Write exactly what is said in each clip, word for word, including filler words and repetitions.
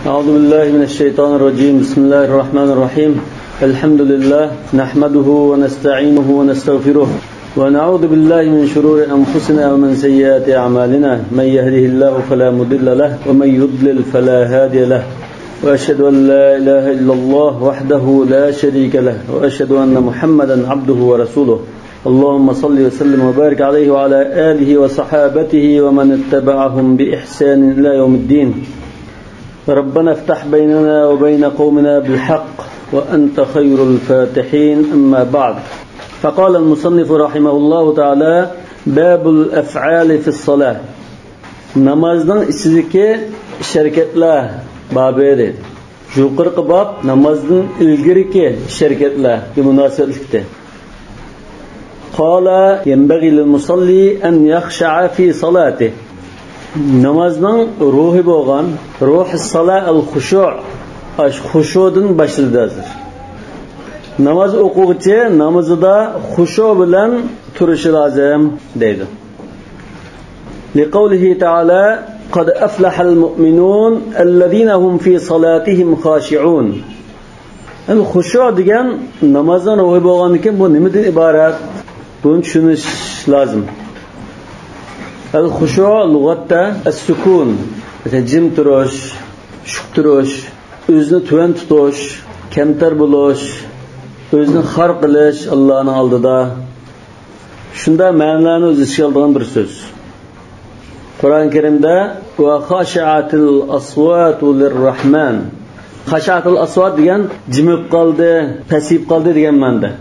أعوذ بالله من الشيطان الرجيم. بسم الله الرحمن الرحيم. الحمد لله، نحمده ونستعينه ونستغفره، ونعوذ بالله من شرور أنفسنا ومن سيئات أعمالنا. من يهده الله فلا مضل له، ومن يضلل فلا هادي له. وأشهد أن لا إله إلا الله وحده لا شريك له، وأشهد أن محمدا عبده ورسوله. اللهم صل وسلم وبارك عليه وعلى آله وصحابته ومن اتبعهم بإحسان إلى يوم الدين. ربنا افتح بيننا وبين قومنا بالحق وأنت خير الفاتحين، أما بعد. فقال المصنف رحمه الله تعالى: باب الأفعال في الصلاة. نامازنىڭ ئىچىدىكى ئىش-ھەرىكەتلەر بابى دەيدۇ. يۇقىرىقى باب نامازدىن ئىلگىرىكى ئىش-ھەرىكەتلەرگە مۇناسىۋەتلىكتە. قال: ينبغي للمصلي أن يخشع في صلاته. نامازنىڭ روھى بولغان، روھ الصلاة الخشوع، ئاش خۇشۇدىن باشلىدى ھازىر. ناماز ئوقۇغۇچى نامىزىدا خۇشۇ بىلەن تۇرۇشى لازىم دەيدۇ. لقوله تعالى: قد أفلح المؤمنون الذين هم في صلاتهم خاشعون. ئەمدى خۇشۇ دېگەن نامازنىڭ روھى بولغاندىكىن، بۇ نېمىدىن ئىبارەت؟ بۇنى چۈشىنىش لازىم. ئەل خۇشۇ لۇغەتتە ئەسسۇكۇن، مەسىلەن، جىم تۇرۇش، شۈك تۇرۇش، ئۆزىنى تۆۋەن تۇتۇش، كەمتەر بولۇش، ئۆزىنى خار قىلىش ئاللانىڭ ئالدىدا. شۇنداق مەنىلەرنى ئۆز ئىچىگە ئالىدىغان بىر سۆز. قۇرئان كەرىمدە: وخشعت الأصوات للرحمن. خشعت الأصوات دېگەن جىمىپ قالدى، پەسىيىپ قالدى دېگەن مەنىدە.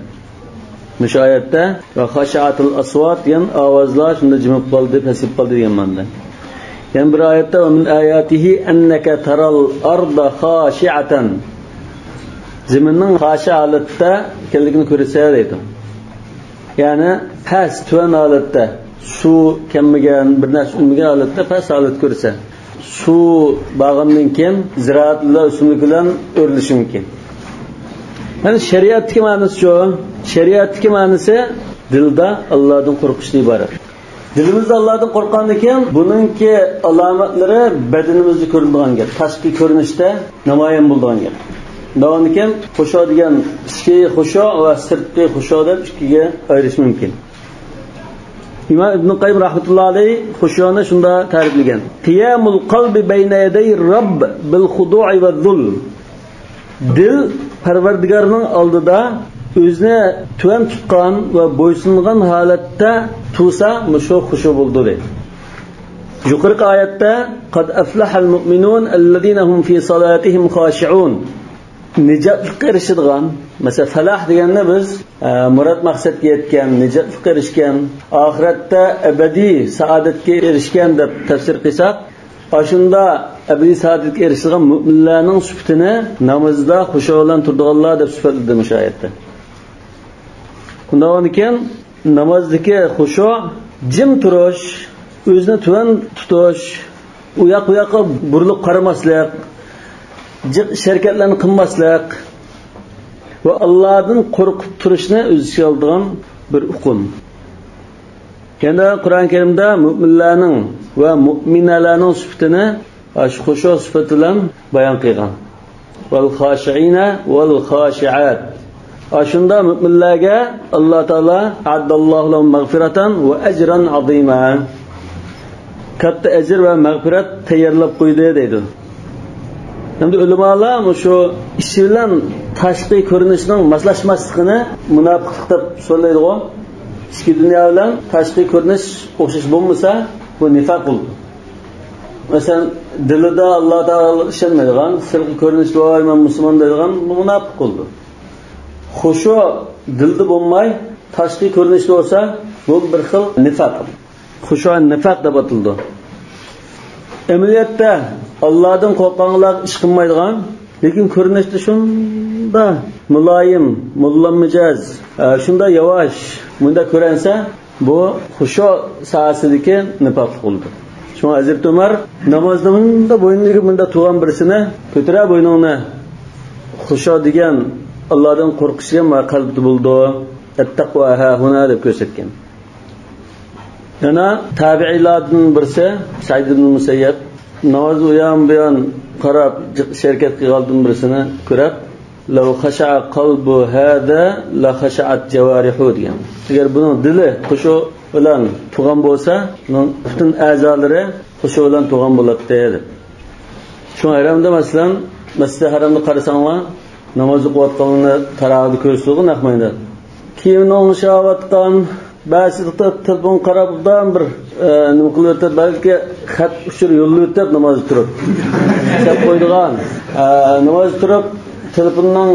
مۇشۇ ئايەتتە وخشعت الأصوات دېگەن ئاۋازلار شۇنداق جىمىپ قالدى، پەسىيىپ قالدى دېگەن مەنىدە. يەنە بىر ئايەتتە: ومن آياته أنك ترى الأرض خاشعة. زېمىننىڭ خاشىئە ھالەتتە ئىكەنلىكىنى كۆرىسەن دەيدۇ. يەنى پەس، تۆۋەن ھالەتتە، سۇ كەلمىگەن، بىر نەرسە ئۈنمىگەن ھالەتتە پەس ھالەت كۆرسە، سۇ بارغاندىن كېيىن زىرائەت بىلەن، ئۆسۈملۈك بىلەن ئۆرلىشى مۇمكىن. يەنى شەرىئەتتىكى مەنىسىچۇ؟ شەرىئەتتىكى مەنىسى دىلدا ئاللادىن قورقۇشتىن ئىبارەت. دىلىمىزدا ئاللادىن قورققاندىن كېيىن، بۇنىڭكى ئالامەتلىرى بەدىنىمىزدە كۆرۈنىدىغان گەپ. تاشقى كۆرۈنۈشتە نامايان بولىدىغان گەپ. داۋامىدىن كېيىن خۇشۇ دېگەن ئىچكى خۇشۇ ۋە سىرتقى خۇشۇ دەپ ئىككىگە ئايرىش مۇمكىن. ئىمام ئىبن قەييىم رەھمەتۇللا ئەلەيھ خۇشۇنى شۇنداق تەرىپلىگەن: قىيامۇل قەلبى بەينە يەدەي رەبب بىل خۇدۇئى ۋە زۇل. دىل پەرۋەردىگارنىڭ ئالدىدا ئۆزىنى تۆۋەن تۇتقان ۋە بويسۇنغان ھالەتتە تۇرسا، مۇشۇ خۇشۇ بولىدۇ، دەيدۇ. يۇقىرىقى ئايەتتە قەد ئەفلەھەل مۇئمىنۇن ئەللەزىنە ھۇم فى صلاتىھىم خاشىئۇن. نىجاتلىققا ئېرىشىدىغان، مەسىلەن، فەلاھ دېگەندە بىز، ئە، مۇراد مەقسەتكە يەتكەن، نىجاتلىققا ئېرىشكەن، ئاخىرەتتە ئەبەدىي سائادەتكە ئېرىشكەن دەپ تەپسىر قىلساق، ئاشۇنداق ئەبەدىي سائادەتكە ئېرىشىدىغان مۆمىنلەرنىڭ سۈپىتىنى نامىزىدا خۇشۇ بىلەن تۇرىدىغانلار دەپ سۈپەتلىدى مۇشۇ ئايەتتە. ئۇنداق بولغاندىكىن، نامازدىكى خۇشۇ، جىم تۇرۇش، ئۆزىنى تۆۋەن تۇتۇش، ئۇ ياق بۇ ياققا بۇرۇلۇپ قارىماسلىق، جىق ئىش ھەرىكەتلەرنى قىلماسلىق ۋە ئاللادىن قورقۇپ تۇرۇشنى ئۆز ئىچىگە ئالىدىغان بىر ئۇقۇم. يەنە قۇرئان كەرىمدە مۆمىنلەرنىڭ ۋە مۆمىنەلەرنىڭ سۈپىتىنى ئاشۇ خۇشۇ سۈپىتى بىلەن بايان قىلغان. ۋەل خاشىئىنە ۋەل خاشىئات. ئاشۇنداق مۆمىنلەرگە ئاللا تائالا ئەئەددەللاھۇ لەھۇم مەغفىرەتەن ۋە ئەجرەن ئەزىمە. كاتتا ئەجىر ۋە مەغپىرەت تەييارلاپ قويدى دەيدۇ. ئەمدى ئۆلىمالار مۇشۇ ئىچى بىلەن تاشقى كۆرۈنۈشنىڭ ماسلاشماسلىقىنى مۇناپىقلىق دەپ سۆزلەيدىغۇ. ئىچكى دۇنيا بىلەن تاشقى كۆرۈنۈش ئوخشاش بولمىسا، بۇ نىفاق بولىدۇ. مەسىلەن، دىلىدا ئاللا تائالاغا ئىشەنمەيدىغان، سىرتقى كۆرۈنۈشتە ۋاي مەن مۇسۇلمان دەيدىغان، بۇ مۇناپىق بولىدۇ. خۇشۇ دىلدا بولماي، تاشقى كۆرۈنۈشتە بولسا، بۇ بىر خىل نىفاق. خۇشۇ نىفاق دەپ ئاتىلىدۇ. ئەمەلىيەتتە ئاللادىن قورققانلارغا ئىش قىلمايدىغان، لېكىن كۆرۈنۈشتە شۇنداق مۇلايىم، موللا مىجەز، ئە، شۇنداق ياۋاش، مۇنداق كۆرۈنسە، بۇ خۇشۇ ساھەسىدىكى نىپاقلىق بولىدۇ. شۇڭا ھەزرىتى ئۆمەر نامازدا مۇنداق بوينىدىكى مۇنداق تۇرغان بىرسىنى كۆتۈرە بوينۇڭنى، خۇشۇ دېگەن ئاللادىن قورقۇش دېگەن مانا قەلبتە بولىدۇ. ئەتتەقۋا ھاھۇنا دەپ كۆرسەتكەن. يەنە تابىئىيلاردىن بىرسى سەئىد ئىبن مۇسەييەب نامازدا ئۇيان بۇيان قاراپ، جىق-، شەركەت قىلغانلىرىدىن بىرسىنى كۆرۈپ، لو خشع قلب هذا لخشعت جوارحه دېگەن. ئەگەر بۇنىڭ دىلى خۇشۇ بىلەن تۇغان بولسا، ئۇنىڭ پۈتۈن ئەزالىرى خۇشۇ بىلەن تۇغان بولاتتى، دەپ. شۇڭا ھەرەمدە، مەسىلەن، مەسچىدى ھەرەمدە قارىساڭلار، ناماز ئوقۇۋاتقانلارنى تاراغىدا كۆرسىتىدىغۇ نەق مەيدان. كىيىمىنى ئوڭشاۋاتقان، بەزىدە تېلېفون قاراپ، دائىم بىر، ئە، نېمە قىلىۋېتىپ، بەلكى خەت ئۇچۇر يوللىۋېتىپ نامازدا تۇرۇپ. دەپ قويىدىغان. ئە، نامازدا تۇرۇپ، تېلېفوننىڭ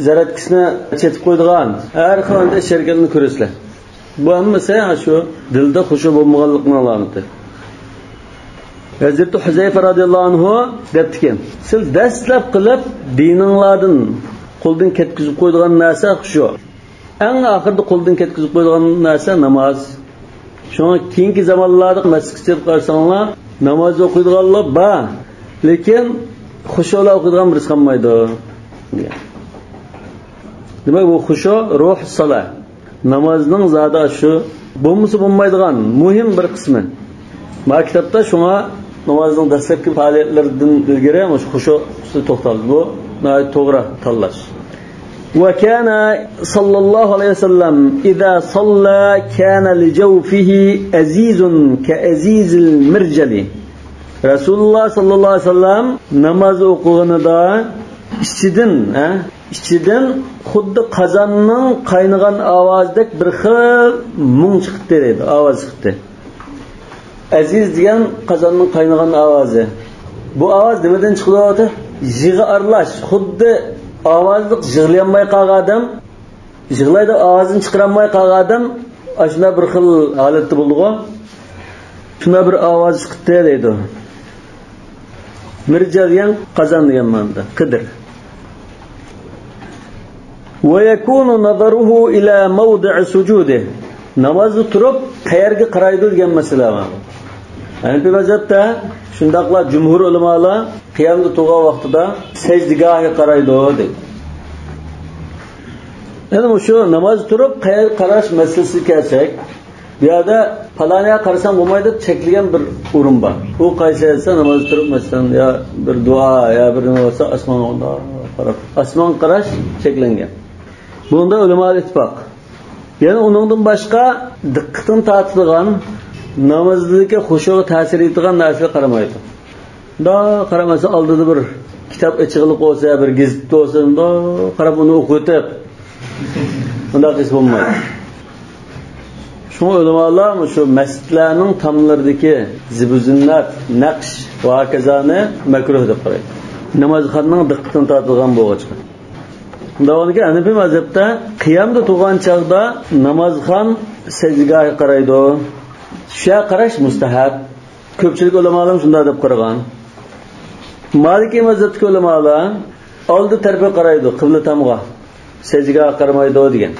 زەرەتكىسىنى چېتىپ قويىدىغان. ھەر خىل ئانداق ئىش ھەرىكەتلەرنى كۆرىسىلەر. بۇ ھەممىسى شۇ دىلدا خۇشۇ بولمىغانلىقنىڭ ئالامىتى. ھەزرىتى ھۇزەيفە رازىياللاھۇ ئەنھۇ دەپتىكەن، سىز دەسلەپ قىلىپ دىنىڭلاردىن قولدىن كەتكۈزۈپ قويىدىغان نەرسە خۇشۇ. ئەڭ ئاخىرىدا قولدىن كەتكۈزۈپ قويىدىغان نەرسە ناماز. شۇڭا كېيىنكى زامانلاردا مەسچىتكە چىقىپ قارىساڭلار، ناماز ئوقۇيدىغانلار بار، لېكىن خۇشۇلا ئوقۇيدىغان بىرسى قالمايدۇ، دېگەن. دېمەك، بۇ خۇشۇ روھ سالا. نامازنىڭ زادى شۇ بولمىسا بولمايدىغان مۇھىم بىر قىسمى. ما كىتابتا شۇڭا نامازنىڭ دەسلەپكى پائالىيەتلىرىدىن ئىلگىرى مۇشۇ خۇشۇ ئۈستىدە توختالدى. بۇ ناھايىتى توغرا تاللاش. وكان صلى الله عليه وسلم إذا صلى كان لجوفه أزيز كأزيز المرجل. رەسۇلۇللاھ ساللاللاھۇ ئەلەيھى ۋەسەللەم ناماز ئوقۇغىنىدا ئىچىدىن، ھە، ئىچىدىن خۇددى قازاننىڭ قاينىغان ئاۋازىدەك بىر خىل مۇڭ چىقتى دەيدۇ، ئاۋاز چىقتى. ئەزىز دېگەن قازاننىڭ قاينىغان ئاۋازى. بۇ ئاۋاز نېمىدىن چىقىدۇ؟ يىغا ئارىلاش، خۇددى ئاۋازلىق يىغلىيالماي قالغان ئادەم، يىغلايدۇ، ئاۋازىنى چىقىرالماي قالغان ئادەم، ئاشۇنداق بىر خىل ھالەتتە بولىدىغۇ. شۇنداق بىر ئاۋاز چىقتى دەيدۇ. مىرجال دېگەن قازان دېگەن مەنىدە، قىدىر. ويكون نظره إلى موضع سجوده. نامازدا تۇرۇپ قەيەرگە قارايدۇ دېگەن مەسىلە بار. ھەنىپىي مەزھەپتە شۇنداقلا جۇمھۇر ئۆلىمالار قىيامدا تۇرغان ۋاقتىدا سەجدىگاھىغا قارايدۇ دەيدۇ. يەنە مۇشۇ ناماز تۇرۇپ قەيەرگە قاراش مەسىلىسىگە كەلسەك، بۇ يەردە پالانىيە قارىساڭ بولمايدۇ دەپ چەكلىگەن بىر ئورۇن بار. ئۇ قايسى دېسە، ناماز تۇرۇپ، مەسىلەن، يا بىر دۇئا، يا بىر نېمە بولسا، ئاسمانغا قاراپ. ئاسمانغا قاراش چەكلەنگەن. بۇنىڭدا ئۆلىمالار ئىتتىپاق. يەنە ئۇنىڭدىن باشقا دىققىتىنى تارتىدىغان، نامازدىكى خۇشۇغا تەسىر يېتىدىغان نەرسىگە قارىمايدۇ. مۇنداق قارىماسا، ئالدىدا بىر كىتاب ئېچىقلىق بولسا، بىر گېزىت بولسا، مۇنداق قاراپ ئۇنى ئوقۇۋېتىپ، مۇنداق قىلسا بولمايدۇ. شۇڭا ئۆلىمالار مۇشۇ مەسچىتلەرنىڭ تاملىرىدىكى زىبۇ زىننەت، نەقىش ۋە ھاكازانى مەكرۇھ دەپ قارايدۇ. نامازخاننىڭ دىققىتىنى تارتىدىغان بولغاچقا. شۇنداق بولغاندىكىن، ھەنىپىي مەزھەپتە قىيامدا تۇرغان چاغدا نامازخان سەجدىگاھىغا قارايدۇ. شۇ يەرگە قاراش مۇستەھەب. كۆپچىلىك ئۆلىمالارمۇ شۇنداق دەپ قارىغان. مالىكىي مەزھەپتىكى ئۆلىمالار ئالدى تەرەپكە قارايدۇ، قىبلە تامغا. سەجدىگاھقا قارىمايدۇ دېگەن.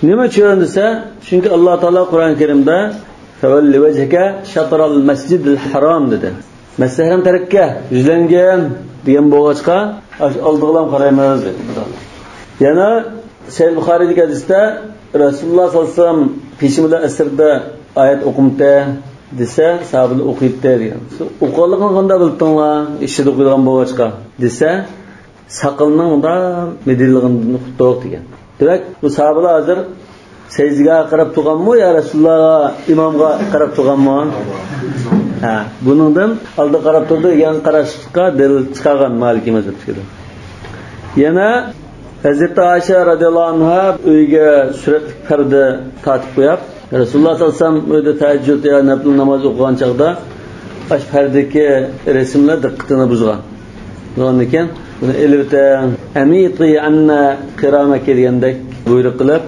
نېمە ئۈچۈن دېسە، چۈنكى ئاللا تائالا قۇرئان كەرىمدە، فول وجهك شطر المسجد الحرام دېدى. مەسجىدى ھەرام تەرەپكە يۈزلەنگىن دېگەن بولغاچقا، ئاشۇ ئالدىغىلا قارايمىز دېدى. يەنە سەھىھ بۇخارىدىكى ھەدىستە رەسۇلۇللا ساللاللاھۇ ئەلەيھى ۋەسەللەم پېشىن بىلەن ئەسىردە ئايەت ئوقۇمتى دېسە، ساھابىلەر ئوقۇيتتى دېگەن. سىز ئوقۇغانلىقىنى قانداق بىلدىڭلار؟ ئىچىدە ئوقۇيدىغان بولغاچقا دېسە، ساقىلىنىڭ مۇنداق مىدىرلىغىنىدىن ئۇقتۇق دېگەن. دېمەك، بۇ ساھابىلەر ھازىر سەجدىگاھقا قاراپ تۇرغانمۇ يا رەسۇلۇللاغا، ئىمامغا قاراپ تۇرغانمۇ؟ ھە، بۇنىڭدىن ئالدىغا قاراپ تۇردى دېگەن قاراشقا دەلىل چىقارغان مالىكىي مەزھەپتىكىلەر. يەنە ھەزرىتى ئائىشە رازىياللاھۇ ئەنھا ئۆيىگە سۈرەتلىك پەردە تارتىپ قويۇپ، رەسۇلۇللا ساللاللاھۇ ئەلەيھى ۋەسەللەم ئۆيدە تەھەججۇد يا نەپلى ناماز ئوقۇغان چاغدا ئاشۇ پەردىكى رەسىملەر دىققىتىنى بۇزغان. بۇزغاندىن كېيىن بۇنى ئېلىۋېتىڭ، أميطي عنا كرامك دېگەندەك بۇيرۇق قىلىپ،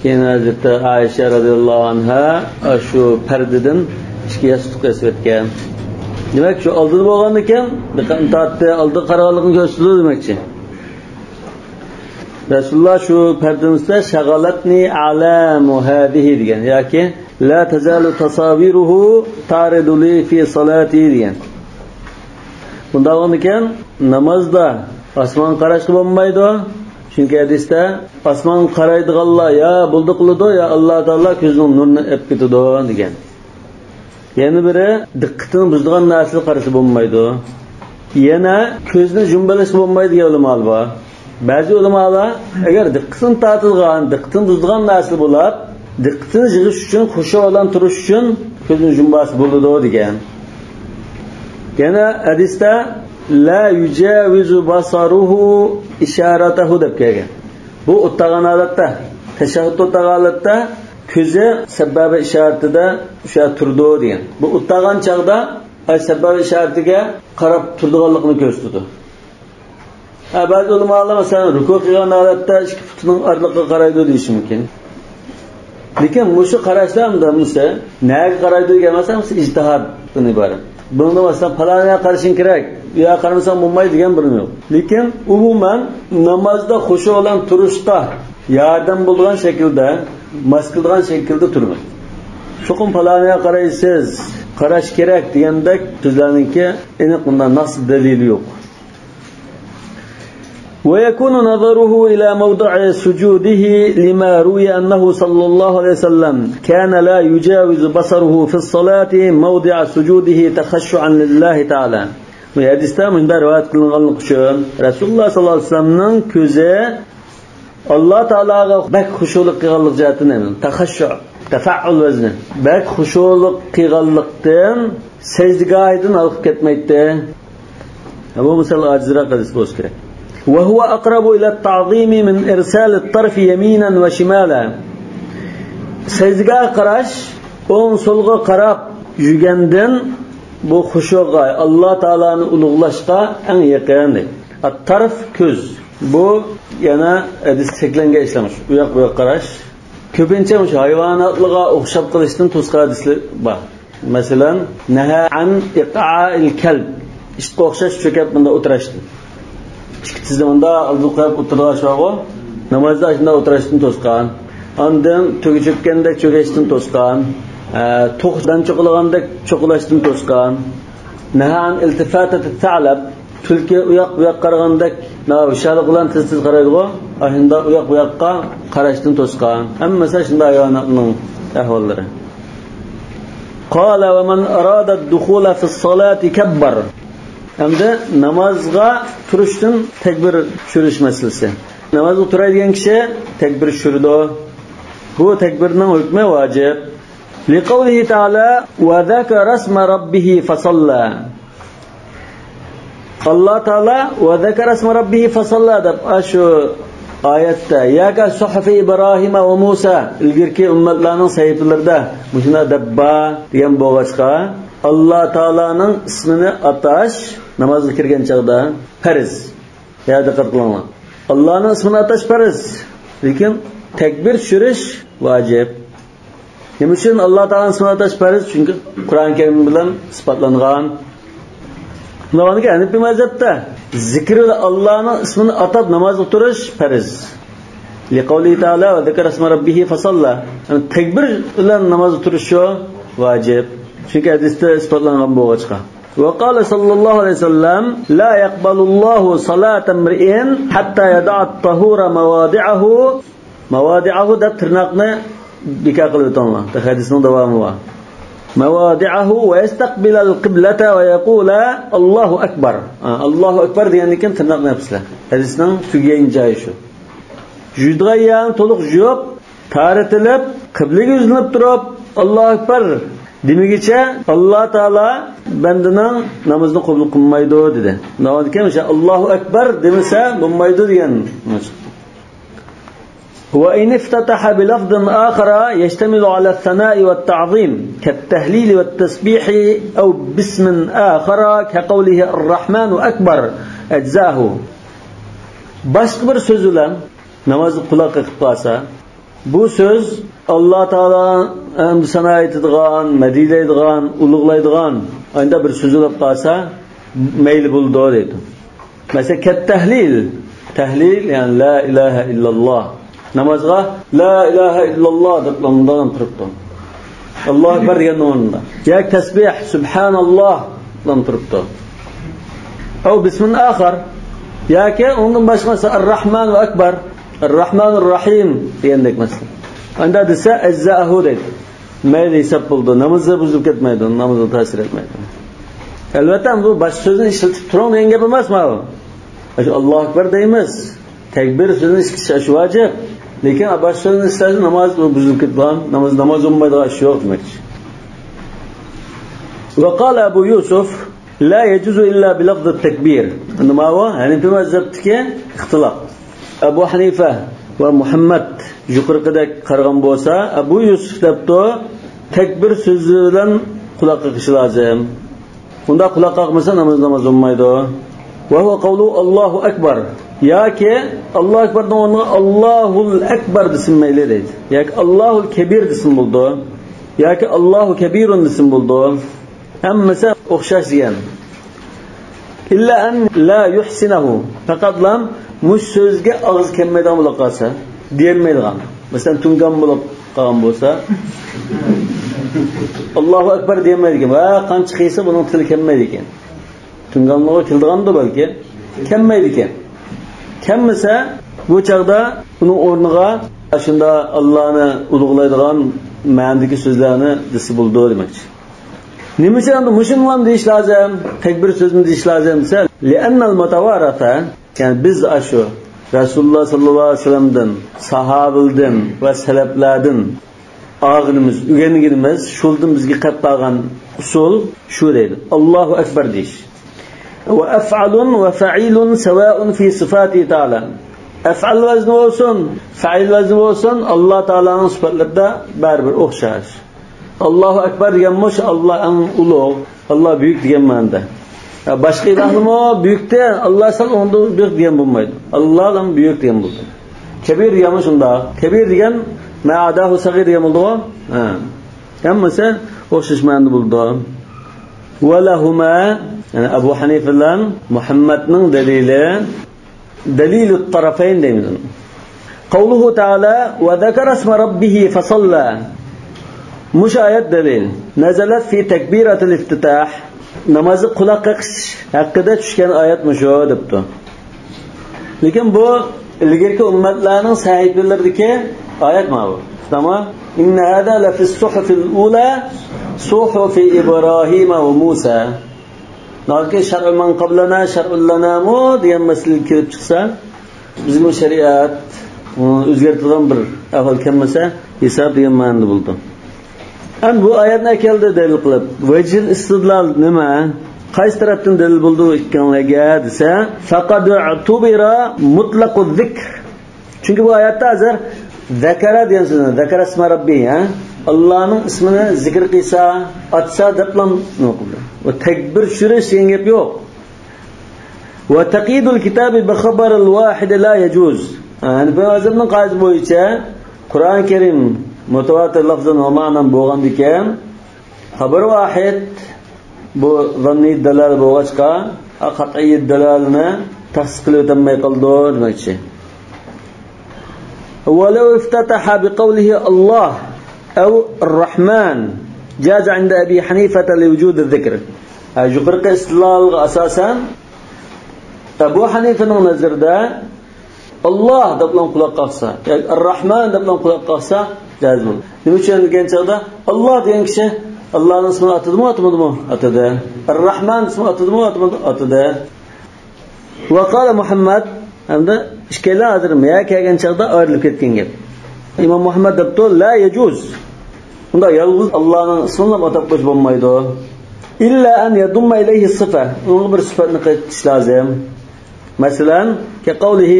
كېيىن ھەزرىتى ئائىشە رازىياللاھۇ ئەنھا ئاشۇ پەردىدىن ئىككى ياستۇق ياسىۋەتكەن. دېمەك، شۇ ئالدىدا بولغاندىكىن، دىققەتنى تارتتى، ئالدىغا قارىغانلىقىنى كۆرسىتىدۇ دېمەكچى. رەسۇلۇللا شۇ پەردىنىڭ ئۈستىدە شغلتني أعلام هذه دېگەن ياكى لا تزال تصاويره تعرض لي في صلاتي دېگەن. بۇنداق بولغاندىكىن نامازدا ئاسمانغا قاراشقا بولمايدۇ. چۈنكى ھەدىستە ئاسمانغا قارايدىغانلار يا بولدى قىلىدۇ، يا ئاللا تائالا كۆزىنىڭ نۇرىنى ئېلىپ كېتىدۇ دېگەن. يەنە بىرى، دىققىتىنى بۇزىدىغان نەرسىلەر قارىسا بولمايدۇ. يەنە كۆزنى يۇمۇۋېلىشقا بولمايدۇ دېگەن ئۆلىمالار بار. بەزى ئۆلىمالار ئەگەر دىققىتىنى تارتىدىغان، دىققىتىنى بۇزىدىغان نەرسە بولاپ، دىققىتىنى يىغىش ئۈچۈن، خۇشۇ بىلەن تۇرۇش ئۈچۈن كۆزنى يۇمۇۋالسا بولىدۇ دېگەن. يەنە ھەدىستە لا يجاوز بصره إشارته دەپ كەلگەن. بۇ ئولتۇرغان ھالەتتە، تەشەھھۇدتا ئولتۇرغان ھالەتتە كۆزى سەبابە ئىشارىتىدە شۇ يەردە تۇرىدۇ دېگەن. بۇ ئولتۇرغان چاغدا ئاي سەبابە ئىشارىتىگە قاراپ تۇرىدىغانلىقىنى كۆرسىتىدۇ. ھە، بەزى ئۆلىمالار، مەسىلەن، رۇكۇ قىلغان ھالەتتە ئىككى پۇتىنىڭ ئارىلىقىغا قارايدۇ دېيىشى مۇمكىن. لېكىن مۇشۇ قاراشلار ئەمدى مۇشۇ نەگە قارايدۇ دېگەن مەسىلە، مۇشۇ ئىجتىھادتىن ئىبارەت. بۇنىڭدا، مەسىلەن، پالان يەرگە قارىشىڭ كېرەك، يا قارىمىساڭ بولمايدۇ دېگەن بىرىمۇ يوق. لېكىن ئومۇمەن نامازدا خۇشۇ بىلەن تۇرۇشتا ياردەم بولىدىغان شەكىلدە، ماس كېلىدىغان شەكىلدە تۇرمايدۇ. چوقۇم پالان يەرگە قارايسىز، قاراش كېرەك دېگەندەك سۆزلەرنىڭكى ئېنىق، بۇنداق نەس دەلىلى يوق. ويكون نظره إلى موضع سجوده لما روي أنه صلى الله عليه وسلم كان لا يجاوز بصره في الصلاة موضع سجوده تخشعا لله تعالى. بۇ ھەدىستە مۇنداق رىۋايەت قىلىنغانلىقى ئۈچۈن، رەسۇلۇللاھ ساللاللاھۇ ئەلەيھى ۋەسەللەمنىڭ كۆزى ئاللا تائالاغا بەك خۇشۇلۇق قىلغانلىق جەھەتتىن، يەنى تەخەششۇ، تەفەئۇل ۋەزنى، بەك خۇشۇلۇق قىلغانلىقتىن سەجدىگاھىدىن ھالقىپ كەتمەيتتى. بۇ مىسال ئاجىزراق ھەدىس بولسا كېرەك. وهو أقرب إلى التعظيم من إرسال الطرف يمينا وشمالا. سەجدىگاھقا قاراش، ئوڭ سولغا قاراپ يۈرگەندىن بۇ خۇشۇغا، ئاللا تائالانى ئۇلۇغلاشقا ئەڭ يېقىن، دەيدۇ. ئەت-تەرف، كۆز. بۇ يەنە ھەدىس چەكلەنگەن ئىشلار، ئۇ ياق بۇ ياققا قاراش. كۆپىنچە مۇشۇ ھايۋاناتلارغا ئوخشاپ قېلىشتىن توسقان ھەدىسلەر بار. مەسىلەن، نەھا ئەن ئىقئائىل كەلب، ئىتقا ئوخشاش چۆكۈپ مۇنداق ئولتۇراشتىن. ئىككى تىزنى مۇنداق ئالدىغا قويۇپ ئولتۇرىدىغان شۇ بارغۇ، نامازدا ئاشۇنداق ئولتۇراشتىن توسقان. ئاندىن تۆگە چۆككەندەك چۆكۈشتىن توسقان. ئە، توخۇ دان چوقۇلىغاندەك چوقۇلاشتىن توسقان. نەھا ئەن ئىلتىفاتەت سەلەب، تۈلكە ئۇ ياق بۇ ياققا قارىغاندەك، نا، ھوشيارلىق بىلەن تېز تېز قارايدىغۇ، ئاشۇنداق ئۇ ياق بۇ ياققا قاراشتىن توسقان. ھەممىسى شۇنداق ھايۋاناتنىڭ ئەھۋاللىرى. قال ومن أراد الدخول في الصلاة كبر. ئەمدى نامازغا تۇرۇشتىن تەكبىر چۈشۈرۈش مەسىلىسى. نامازغا تۇراي دېگەن كىشى تەكبىر چۈشۈرىدۇ. بۇ تەكبىرنىڭ ھۆكمى ۋاجىپ. لقوله تعالى وذكر اسم ربه فصلى. ئاللا تائالا «ۋەزەكەرە ئىسمە رەببىھى فەسەللا» دەپ، ئاشۇ ئايەتتە ياكى سۇھۇفى ئىبراھىم ۋە مۇسا، ئىلگىرىكى ئۈممەتلەرنىڭ سەھىپىلىرىدە مۇشۇنداق دەپ بار دېگەن بولغاچقا، ئاللا تائالانىڭ ئىسمىنى ئاتاش نامازغا كىرگەن چاغدا پەرز. يا دىققەت قىلىڭلار. ئاللانىڭ ئىسمىنى ئاتاش پەرز، لېكىن تەكبىر چۈشۈرۈش ۋاجىپ. نېمە ئۈچۈن ئاللا تائالانىڭ ئىسمىنى ئاتاش پەرز؟ چۈنكى قۇرئان كەرىم بىلەن ئىسپاتلانغان. شۇنداق ھەنىپىي مەزھەپتە زىكىر بىلەن ئاللانىڭ ئىسمىنى ئاتاپ نامازغا تۇرۇش پەرز. لقوله تعالى وذكر اسم ربه فصلى. يەنى تەكبىر بىلەن نامازغا تۇرۇش شۇ ۋاجىپ. چۈنكى ھەدىستە ئىسپاتلانغان بولغاچقا. وقال صلى الله عليه وسلم: لا يقبل الله صلاة امرئ حتى يضع الطهور مواضعه، مواضعه دەپ تىرناقنى بىكار قىلىپ ئۆتۈڭلار. ھەدىسنىڭ داۋامى بار. مواضعه ويستقبل القبلة ويقول: الله أكبر. ھا، الله أكبر دېگەندىن كېيىن تىرناقنى ياپسىلەر. ھەدىسنىڭ تۈگىگەن جايى شۇ. يۇيىدىغان يەرنى تولۇق يۇيۇپ، تارىتىلىپ، قىبلىگە يۈزلىنىپ تۇرۇپ، «ئاللاھۇ ئەكبەر» دېمىگىچە ئاللا تائالا بەندىنىڭ نامىزىنى قوبۇل قىلمايدۇ، دېدى. ناۋادا كەلمىشە «ئاللاھۇ ئەكبەر» دېمىسە بولمايدۇ دېگەن. وإن افتتح بلفظ آخر يشتمل على الثناء والتعظيم كالتهليل والتسبيح أو باسم آخر كقوله الرحمن أكبر أجزأه. باشقا بىر سۆز بىلەن نامازغا قۇلاق قېقىپ قالسا، بۇ سۆز ئاللا تائالا ھەمدۇ سانا ئېيتىدىغان، مەدھىيلەيدىغان، ئۇلۇغلايدىغان ئانداق بىر سۆز بولۇپ قالسا، مەيلى بولىدۇ دەيدۇ. مەسىلەن، كەتتەھلىل. تەھلىل، يەنى لا ئىلاھە ئىللاللا. نامازغا لا ئىلاھە ئىللاللا دەپ مۇنداق تۇرۇپتۇ. ئاللاھۇ ئەكبەر دېگەننىڭ ئورنىدا. ياكى تەسبىھ، سۇبھاناللا دەپ تۇرۇپتۇ. ئەۋ بىسمىن ئاخار. ياكى ئۇنىڭدىن باشقا مەسىلەن، ئەرراھمان ۋە ئەكبەر، ئەرراھمانۇر راھىم دېگەندەك مەسىلەن. ئاندا دېسە، ئەجزائەھۇ دەيدۇ. مەيلى ھېساب بولىدۇ. نامىزى بۇزۇلۇپ كەتمەيدۇ. نامىزىغا تەسىر ئەتمەيدۇ. ئەلۋەتتە، بۇ باشقا سۆزنى ئىشلىتىپ تۇرۇڭ دېگەن گەپ ئەمەس ماۋۇ. ئاشۇ ئاللاھۇ ئەكبەر دەيمىز. تەكبىر سۆزىنى ئىشلىتىش ئاشۇ ۋاجىپ. لېكىن باشقا سۆزنى ئىشلەتسە ناماز بۇزۇلۇپ كېتىدىغان، ناماز، ناماز بولمايدىغان ئىش يوق دېمەكچى. وقال أبو يوسف لا يجوز إلا بلفظ التكبير. ئەمدى ماۋۇ ھەنىفىي مەزھەپتىكى ئىختىلاپ. ئەبۇ ھەنىفە ۋە مۇھەممەد يۇقىرىقىدەك قارىغان بولسا، ئەبۇ يۈسۈف دەپتۇ، تەكبىر سۆزى بىلەن قۇلاق قېقىش لازىم. ئۇنداق قۇلاق قاقمىسا ناماز، ناماز بولمايدۇ. وهو قوله الله أكبر. ياكى ئاللاھۇ ئەكبەردىن ئورنىغا ئاللاھۇل ئەكبەر دېسىمۇ مەيلى دەيدۇ. ياكى ئاللاھۇل كەبىر دېسىمۇ بولىدۇ. ياكى ئاللاھۇ كەبىرۇن دېسىمۇ بولىدۇ. ھەممىسى ئوخشاش دېگەن. إلا أن لا يحسنه. پەقەتلا مۇشۇ سۆزگە ئاغزى كەلمەيدىغان بولۇپ قالسا، دېيەلمەيدىغان. مەسىلەن، تۇڭگان بولۇپ قالغان بولسا، ئاللاھۇ ئەكبەر دېيەلمەيدىكەن. ۋە قانچە قىلسا بۇنىڭ تىلى كەلمەيدىكەن. تۇڭگانلىقى كېلىدىغاندۇ بەلكى. كەلمەيدىكەن. كەلمىسە، بۇ چاغدا ئۇنىڭ ئورنىغا ئاشۇنداق ئاللانى ئۇلۇغلايدىغان مەنىدىكى سۆزلەرنى دېسە بولىدۇ دېمەكچى. نېمە ئۈچۈن ئەمدى مۇشۇنىلا دېيىش لازىم، تەكبىر سۆزىنى دېيىش لازىم دېسە، لأن المتوارثة، يەنى بىز ئاشۇ رەسۇلۇللاھ ساللاللاھۇ ئەلەيھى ۋەسەللەمدىن، ساھابىلەردىن ۋە سەلەپلەردىن ئالغىنىمىز، ئۆگەنگىنىمىز، شۇلدىن بىزگە قېلىپ قالغان ئۇسۇل شۇ دەيدۇ. ئاللاھۇ ئەكبەر دېيىش. وأفعل وفعيل سواء في صفاته تعالى. ئەفئال ۋەزنى بولسۇن، فەئىل ۋەزنى بولسۇن، ئاللا تائالانىڭ سۈپەتلىرىدە بەرىبىر ئوخشاش. ئاللاھۇ ئەكبەر دېگەن مۇشۇ ئاللا ئەڭ ئۇلۇغ، ئاللا بۈيۈك دېگەن مەنىدە. يا باشقا ئىلاھلارمۇ بۈيۈكتە، ئاللا سەل ئۇنىڭدىن بۈيۈك دېگەن بولمايدۇ. ئاللا بۈيۈك دېگەن بولىدۇ. كەبىر دېگەنمۇ شۇنداق. كەبىر دېگەن ما ئاداھۇ سەغىر دېگەن بولىدىغۇ. ھە. ھەممىسى ئوخشاش مەنىدە بولىدۇ. ولهما، يەنى ئەبۇ ھەنىفە بىلەن مۇھەممەدنىڭ دەلىلى، دليل الطرفين دەيمىز. قوله تعالى وذكر اسم ربه فصلى. مۇشۇ ئايەت دەلىل. نزلت في تكبيرة الافتتاح. نامازغا قۇلاق قېقىش ھەققىدە چۈشكەن ئايەت مۇشۇ دەپتۇ. لېكىن بۇ ئىلگىرىكى ئۈممەتلەرنىڭ سەھىپىلىرىدىكى ئايەت ماۋۇ. تامام. إن هذا لفي الصحف الأولى صحف إبراهيم وموسى. ناھايىتى شەرئۇ مەن قەبلەنا شەرئۇن لەنامۇ دېگەن مەسىلە كېلىپ چىقسا، بىزگىمۇ شەرىئەت ئۆزگەرتىدىغان بىر ئەھۋال كەلمىسە، ھېساب دېگەن مەنىدە بولىدۇ. ئەمدى بۇ ئايەتنى ئەكەلدى دەلىل قىلىپ. ۋەجھىل ئىستىدلال نېمە؟ قايسى تەرەپتىن دەلىل بولىدۇ ئىككىڭلارگە دېسە، فەقەد ئۇتۇبىرە مۇتلەقۇ زىكر. چۈنكى بۇ ئايەتتە ھازىر زەكەرە دېگەن سۆزنى، زەكەرە ئىسمە رەببى، ھە؟ ئاللانىڭ ئىسمىنى زىكىر قىلسا، ئاتسا دەپلا نېمە قىلدى. ۋە تەكبىر چۈشۈرۈش دېگەن گەپ يوق. وتقييد الكتاب بخبر الواحد لا يجوز. ھەنىفىي مەزھەپنىڭ قائىدىسى بويىچە قۇرئان كەرىم مۇتەۋاتىر لەفزەن ۋە مەنەن بولغاندىكىن، خەبەر ۋاھىد بۇ زاننىي دەلالە بولغاچقا، قەتئىي دەلالىنى تەخسىس قىلىۋېتەلمەي قالىدۇ دېمەكچى. ولو افتتح بقوله الله أو الرحمن جاز عند أبي حنيفة لوجود الذكر. ھە، يۇقىرىقى ئىستىدلالغا ئاساسەن، ئەبۇ ھەنىفىنىڭ نەزىرىدە ئاللا دەپلا قۇلاق قاقسا، ياكى ئەر-راھمان دەپلا قۇلاق قاقسا جائىز بولىدۇ. نېمە ئۈچۈن دېگەن چاغدا، ئاللا دېگەن كىشى ئاللانىڭ ئىسمىنى ئاتىدىمۇ، ئاتىمىدىمۇ؟ ئاتىدى. ئەر-راھمان ئىسمىنى ئاتىدىمۇ، ئاتىمىدىمۇ؟ ئاتىدى. ۋە قالە مۇھەممەد، ھەمدە ئىككىيلەن ھازىر مەيە كەلگەن چاغدا ئايرىلىپ كەتكەن گەپ. ئىمام مۇھەممەد دەپتۇ، لا يجوز. بۇنداق يالغۇز ئاللانىڭ ئىسمىنى ئاتاپ قويسا بولمايدۇ. إلا أن يضم إليه صفة. ئۇنىڭغا بىر سۈپەتنى قېتىش لازىم. مەسىلەن، كقوله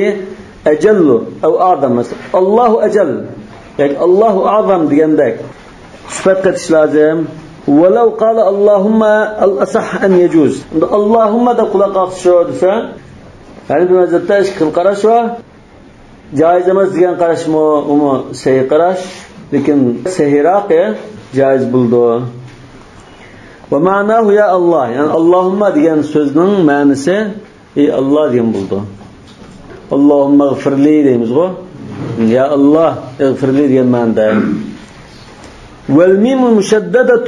أجل أو أعظم. مەسىلەن، الله أجل ياكى الله أعظم دېگەندەك سۈپەت قېتىش لازىم. ولو قال اللهم الأصح أن يجوز. ئەمدى ئاللاھۇمما دەپ قۇلاق قاقسا شۇ دېسە، ھەنىفىي مەزھەپتە ئىككى خىل قاراش بار. جائىز ئەمەس دېگەن قاراشمۇ، ئۇمۇ سەھىھ قاراش. لېكىن سەھىھراقى جائىز بولىدۇ. ومعناه يا الله، يەنى ئاللاھۇمما دېگەن سۆزنىڭ مەنىسى ئى ئاللا دېگەن بولىدۇ. اللهم اغفر لي دەيمىزغۇ؟ يا الله اغفر لي دېگەن مەنىدە. والميم المشددة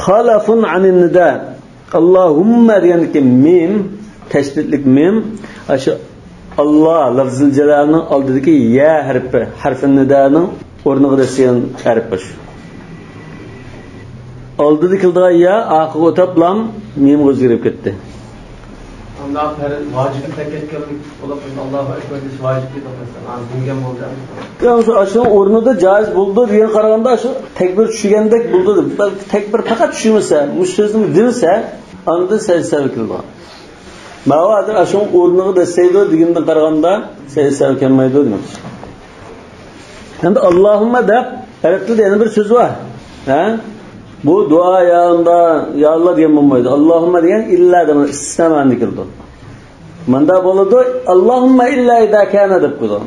خلف عن النداء. ئاللاھۇمما دېگەندىكى مىم، تەشدىدلىك مىم، ئاشۇ ئاللا لەفزىل جالالىنىڭ ئالدىدىكى يا ھەرپى، ھەرپى نىدانىڭ ئورنىغا دەسسىگەن ھەرپ شۇ. ئالدىدا كېلىدىغان يا ئارقىغا ئۆتەپلام مىمغا ئۆزگىرىپ كەتتى. ئاندا پەرز ۋاجىپنى تەرك ئەتكەنلىك بولۇپ، ئاللاھۇ ئەكبەر دېيىش ۋاجىپ دېدۇق، مەسىلەن، ئاندىن بىلگەن بولدى. يا، شۇ، شۇنىڭ ئورنىدا جائىز بولىدۇ دېگەن قارىغاندا، شۇ تەكبىر چۈشۈرگەندەك بولىدۇ دەپ. بەلكى تەكبىر پەقەت چۈشۈرمىسە، مۇشۇ سۆزنى دېمىسە، ئاندىن سەجدە سەھۋى كېلىدۇ. ماۋۇ ھازىر ئاشۇنىڭ ئورنىغا دەسسەيدۇ دېگىنىدىن قارىغاندا، سەجدە سەھۋى كەلمەيدۇ دېمەكچى. ئەمدى ئاللاھۇمما دەپ ئەرەب تىلىدا يەنە بىر سۆز بار. ھە؟ بۇ دۇئا يا ئاللا، يا ئاللا دېگەن بولمايدۇ. ئاللاھۇمما دېگەن ئىللا دېگەن ئىستىسنا مەنىدە كېلىدۇ. ماندا بولىدۇ، ئاللاھۇمما ئىللا ئىزا كان دەپ قويىدۇ.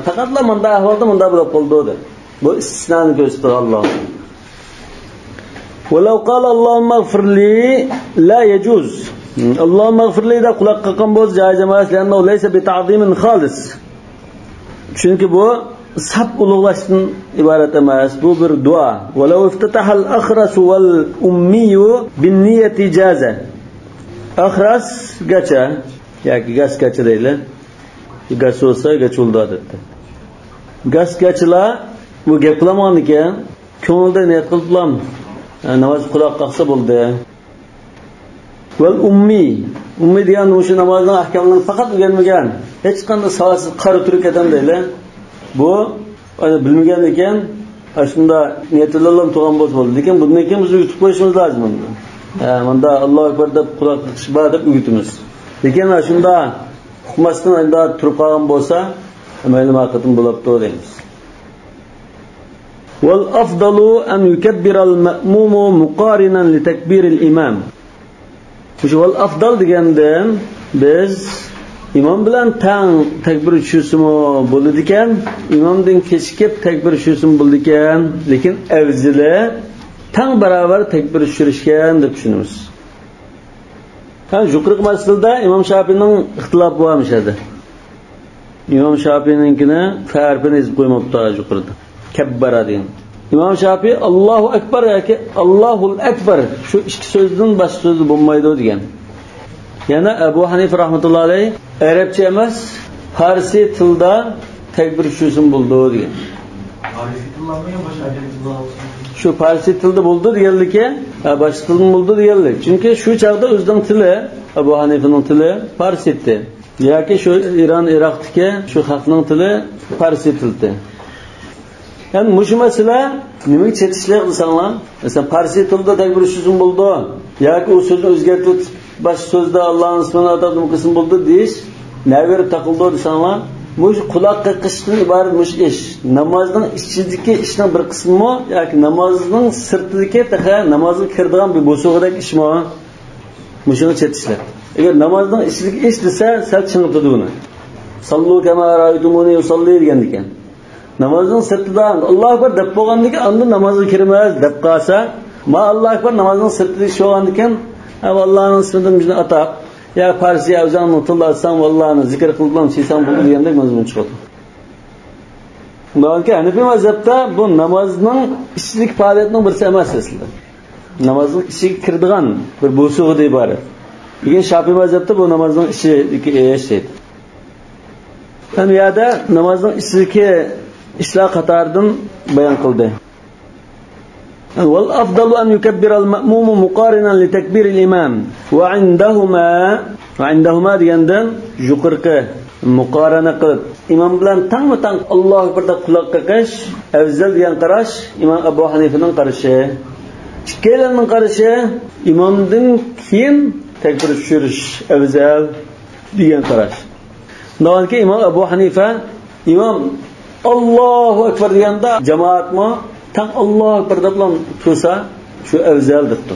پەقەتلا ماندا ئەھۋالدا ماندا بولۇپ قالىدۇ دەپ. بۇ ئىستىسنانى كۆرسىتىدۇ ئاللاھۇمما. ولو قال اللهم اغفر لي لا يجوز. ئاللاھۇمما ئىغفىرلى دەپ قۇلاق قاققان بولسا جائىز ئەمەس، لأنه ليس بتعظيم خالص. چۈنكى بۇ ساپ ئۇلۇغلاشتىن ئىبارەت ئەمەس، بۇ بىر دۇئا. ولو افتتح الأخرس والأمي بالنية جاز. ئەخرەسگەچە ياكى گەسگەچە دەيلى. گەس بولسا گەچ بولىدۇ ئادەتتە. گەسگەچىلا بۇ گەپ قىلالمىغان ئىكەن، كۆڭلىدە نىيەت قىلىپلام، ئە، ناماز قۇلاق قاقسا بولدى. ۋەل ئۇممى. ئۇممى دېگەن مۇشۇ نامازنىڭ ئەھكاملىرىنى پەقەت ئۆگەنمىگەن، ھېچقانداق ساۋاتسىز قارا تۈرك ئادەم دەيلى. بۇ، ئەنە، بىلمىگەن ئىكەن، ئاشۇنداق نىيەتلەرلا تۇرغان بولسا بولدى. لېكىن بۇندىن كېيىن بىز ئۆگىتىپ قويۇشىمىز لازىم ئۇنى. ھە، مۇندا ئاللاھۇ ئەكبەر دەپ قۇلاق قېقىش بار دەپ ئۆگىتىمىز. لېكىن ئاشۇنداق ئۇقماستىن ئاشۇنداق تۇرۇپ قالغان بولسا، مەيلى، ماقۇل بولۇپتۇ دەيمىز. والأفضل أن يكبر المأموم مقارنا لتكبير الإمام. مۇشۇ ۋەل ئەفزەل دېگەندىن بىز ئىمام بىلەن تەڭ تەكبىر چۈشۈرسىمۇ بولىدىكەن، ئىمامدىن كېچىكىپ تەكبىر چۈشۈرسىمۇ بولىدىكەن، لېكىن ئەۋزىلى تەڭ باراۋەر تەكبىر چۈشۈرۈشكەن دەپ چۈشىنىمىز. ھە، يۇقىرىقى مەسىلىدە ئىمام شاپىنىڭ ئىختىلاپى بار مۇشۇ يەردە. ئىمام شاپىنىڭكىنى فەرقىنى يېزىپ قويماپتۇ يۇقىرىدا. كەببەرە دېگەن. ئىمام شاپىي ئاللاھۇ ئەكبەر ياكى ئاللاھۇل ئەكبەر، شۇ ئىككى سۆزدىن باشقا سۆزدە بولمايدۇ دېگەن. يەنە ئەبۇ ھەنىفە رەھمەتۇللاھى ئەلەيھ ئەرەبچە ئەمەس، پارسىي تىلدا تەكبىر چۈشۈرسىمۇ بولىدۇ دېگەن. شۇ پارسىي تىلدا بولىدۇ دېگەنلىكى، ھە، باشقا تىلدىن بولىدۇ دېگەنلىك. چۈنكى شۇ چاغدا ئۆزىنىڭ تىلى، ئەبۇ ھەنىفىنىڭ تىلى پارسىي تىلى. ياكى شۇ ئىران، ئىراقتىكى شۇ خەقنىڭ تىلى پارسىي تىلى. يەنى مۇشۇ مەسىلە نېمىگە چېتىشلىق دېسەڭلار، مەسىلەن، پارسىي تىلدا تەكبىر چۈشۈرسىمۇ بولىدۇ، ياكى ئۇ سۆزنى ئۆزگەرتىۋېتىپ، باشقا سۆزدە ئاللانىڭ ئىسمىنى ئاتاپ نېمە قىلسىمۇ بولىدۇ دېيىش نەۋىر تاقىلىدۇ دېسەڭلار، مۇشۇ قۇلاق قېقىشتىن ئىبارەت مۇشۇ ئىش. نامازنىڭ ئىچىدىكى ئىشنىڭ بىر قىسمىمۇ ياكى نامازنىڭ سىرتىدىكى تېخى نامازغا كىرىدىغان بىر بوسۇغىدەك ئىشمۇ؟ مۇشۇنى چېتىشلىق. ئەگەر نامازنىڭ ئىچىدىكى ئىش دېسە، سەل چىڭىتىدۇ بۇنى. سەللۇ كەما رەئەيتۇمۇنى ئۇسەللى دېگەندىكىن. نامازنىڭ سىرتىدا ئاللاھۇ ئەكبەر دەپ بولغاندىن كېيىن، ئاندىن نامازغا كىرىمىز دەپ قالسا، ما ئاللاھۇ ئەكبەر نامازنىڭ سىرتىدا ئىش بولغاندىن كېيىن، ھە، ئاللانىڭ ئىسمىدىن بىزنى ئاتاپ، يا پارسىي ئۆزۈڭنىڭ تىلدا ئاتساڭ، ئاللانى زىكىر قىلىپلا سىيساڭ بولدى دېگەندەك مەزمۇن چىقىدۇ. بۇنىڭكى ھەنىفىي مەزھەپتە بۇ نامازنىڭ ئىچىدىكى پائالىيەتنىڭ بىرسى ئەمەس ئەسلىدە. نامازنىڭ ئىچىگە كىرىدىغان بىر بوسۇغىدىن ئىبارەت. لېكىن شاپىي مەزھەپتە بۇ نامازنىڭ ئىچىدىكى ئىش دەيدۇ. ھەم يەردە نامازنىڭ ئىچىدىكى ئىشلار قاتارىدىن بايان قىلدى. والأفضل أن يكبر المأموم مقارنا لتكبير الإمام. وعندهما، وعندهما دېگەندىن يۇقىرىقى، مۇقارەنە قىلىپ، ئىمام بىلەن تەڭمۇ تەڭ ئاللاھۇ ئەكبەر دەپ قۇلاق قېقىش ئەۋزەل دېگەن قاراش ئىمام ئەبۇ ھەنىفىنىڭ قارىشى. ئىككىيلەننىڭ قارىشى ئىمامدىن كېيىن تەكبىر چۈشۈرۈش ئەۋزەل دېگەن قاراش. ناھايىتى ئىمام ئەبۇ ھەنىفە، ئىمام ئاللاھۇ ئەكبەر دېگەندە جامائەتمۇ تەڭ ئاللاھۇ ئەكبەر دەپلا تۇرسا، شۇ ئەۋزەل دەپتۇ.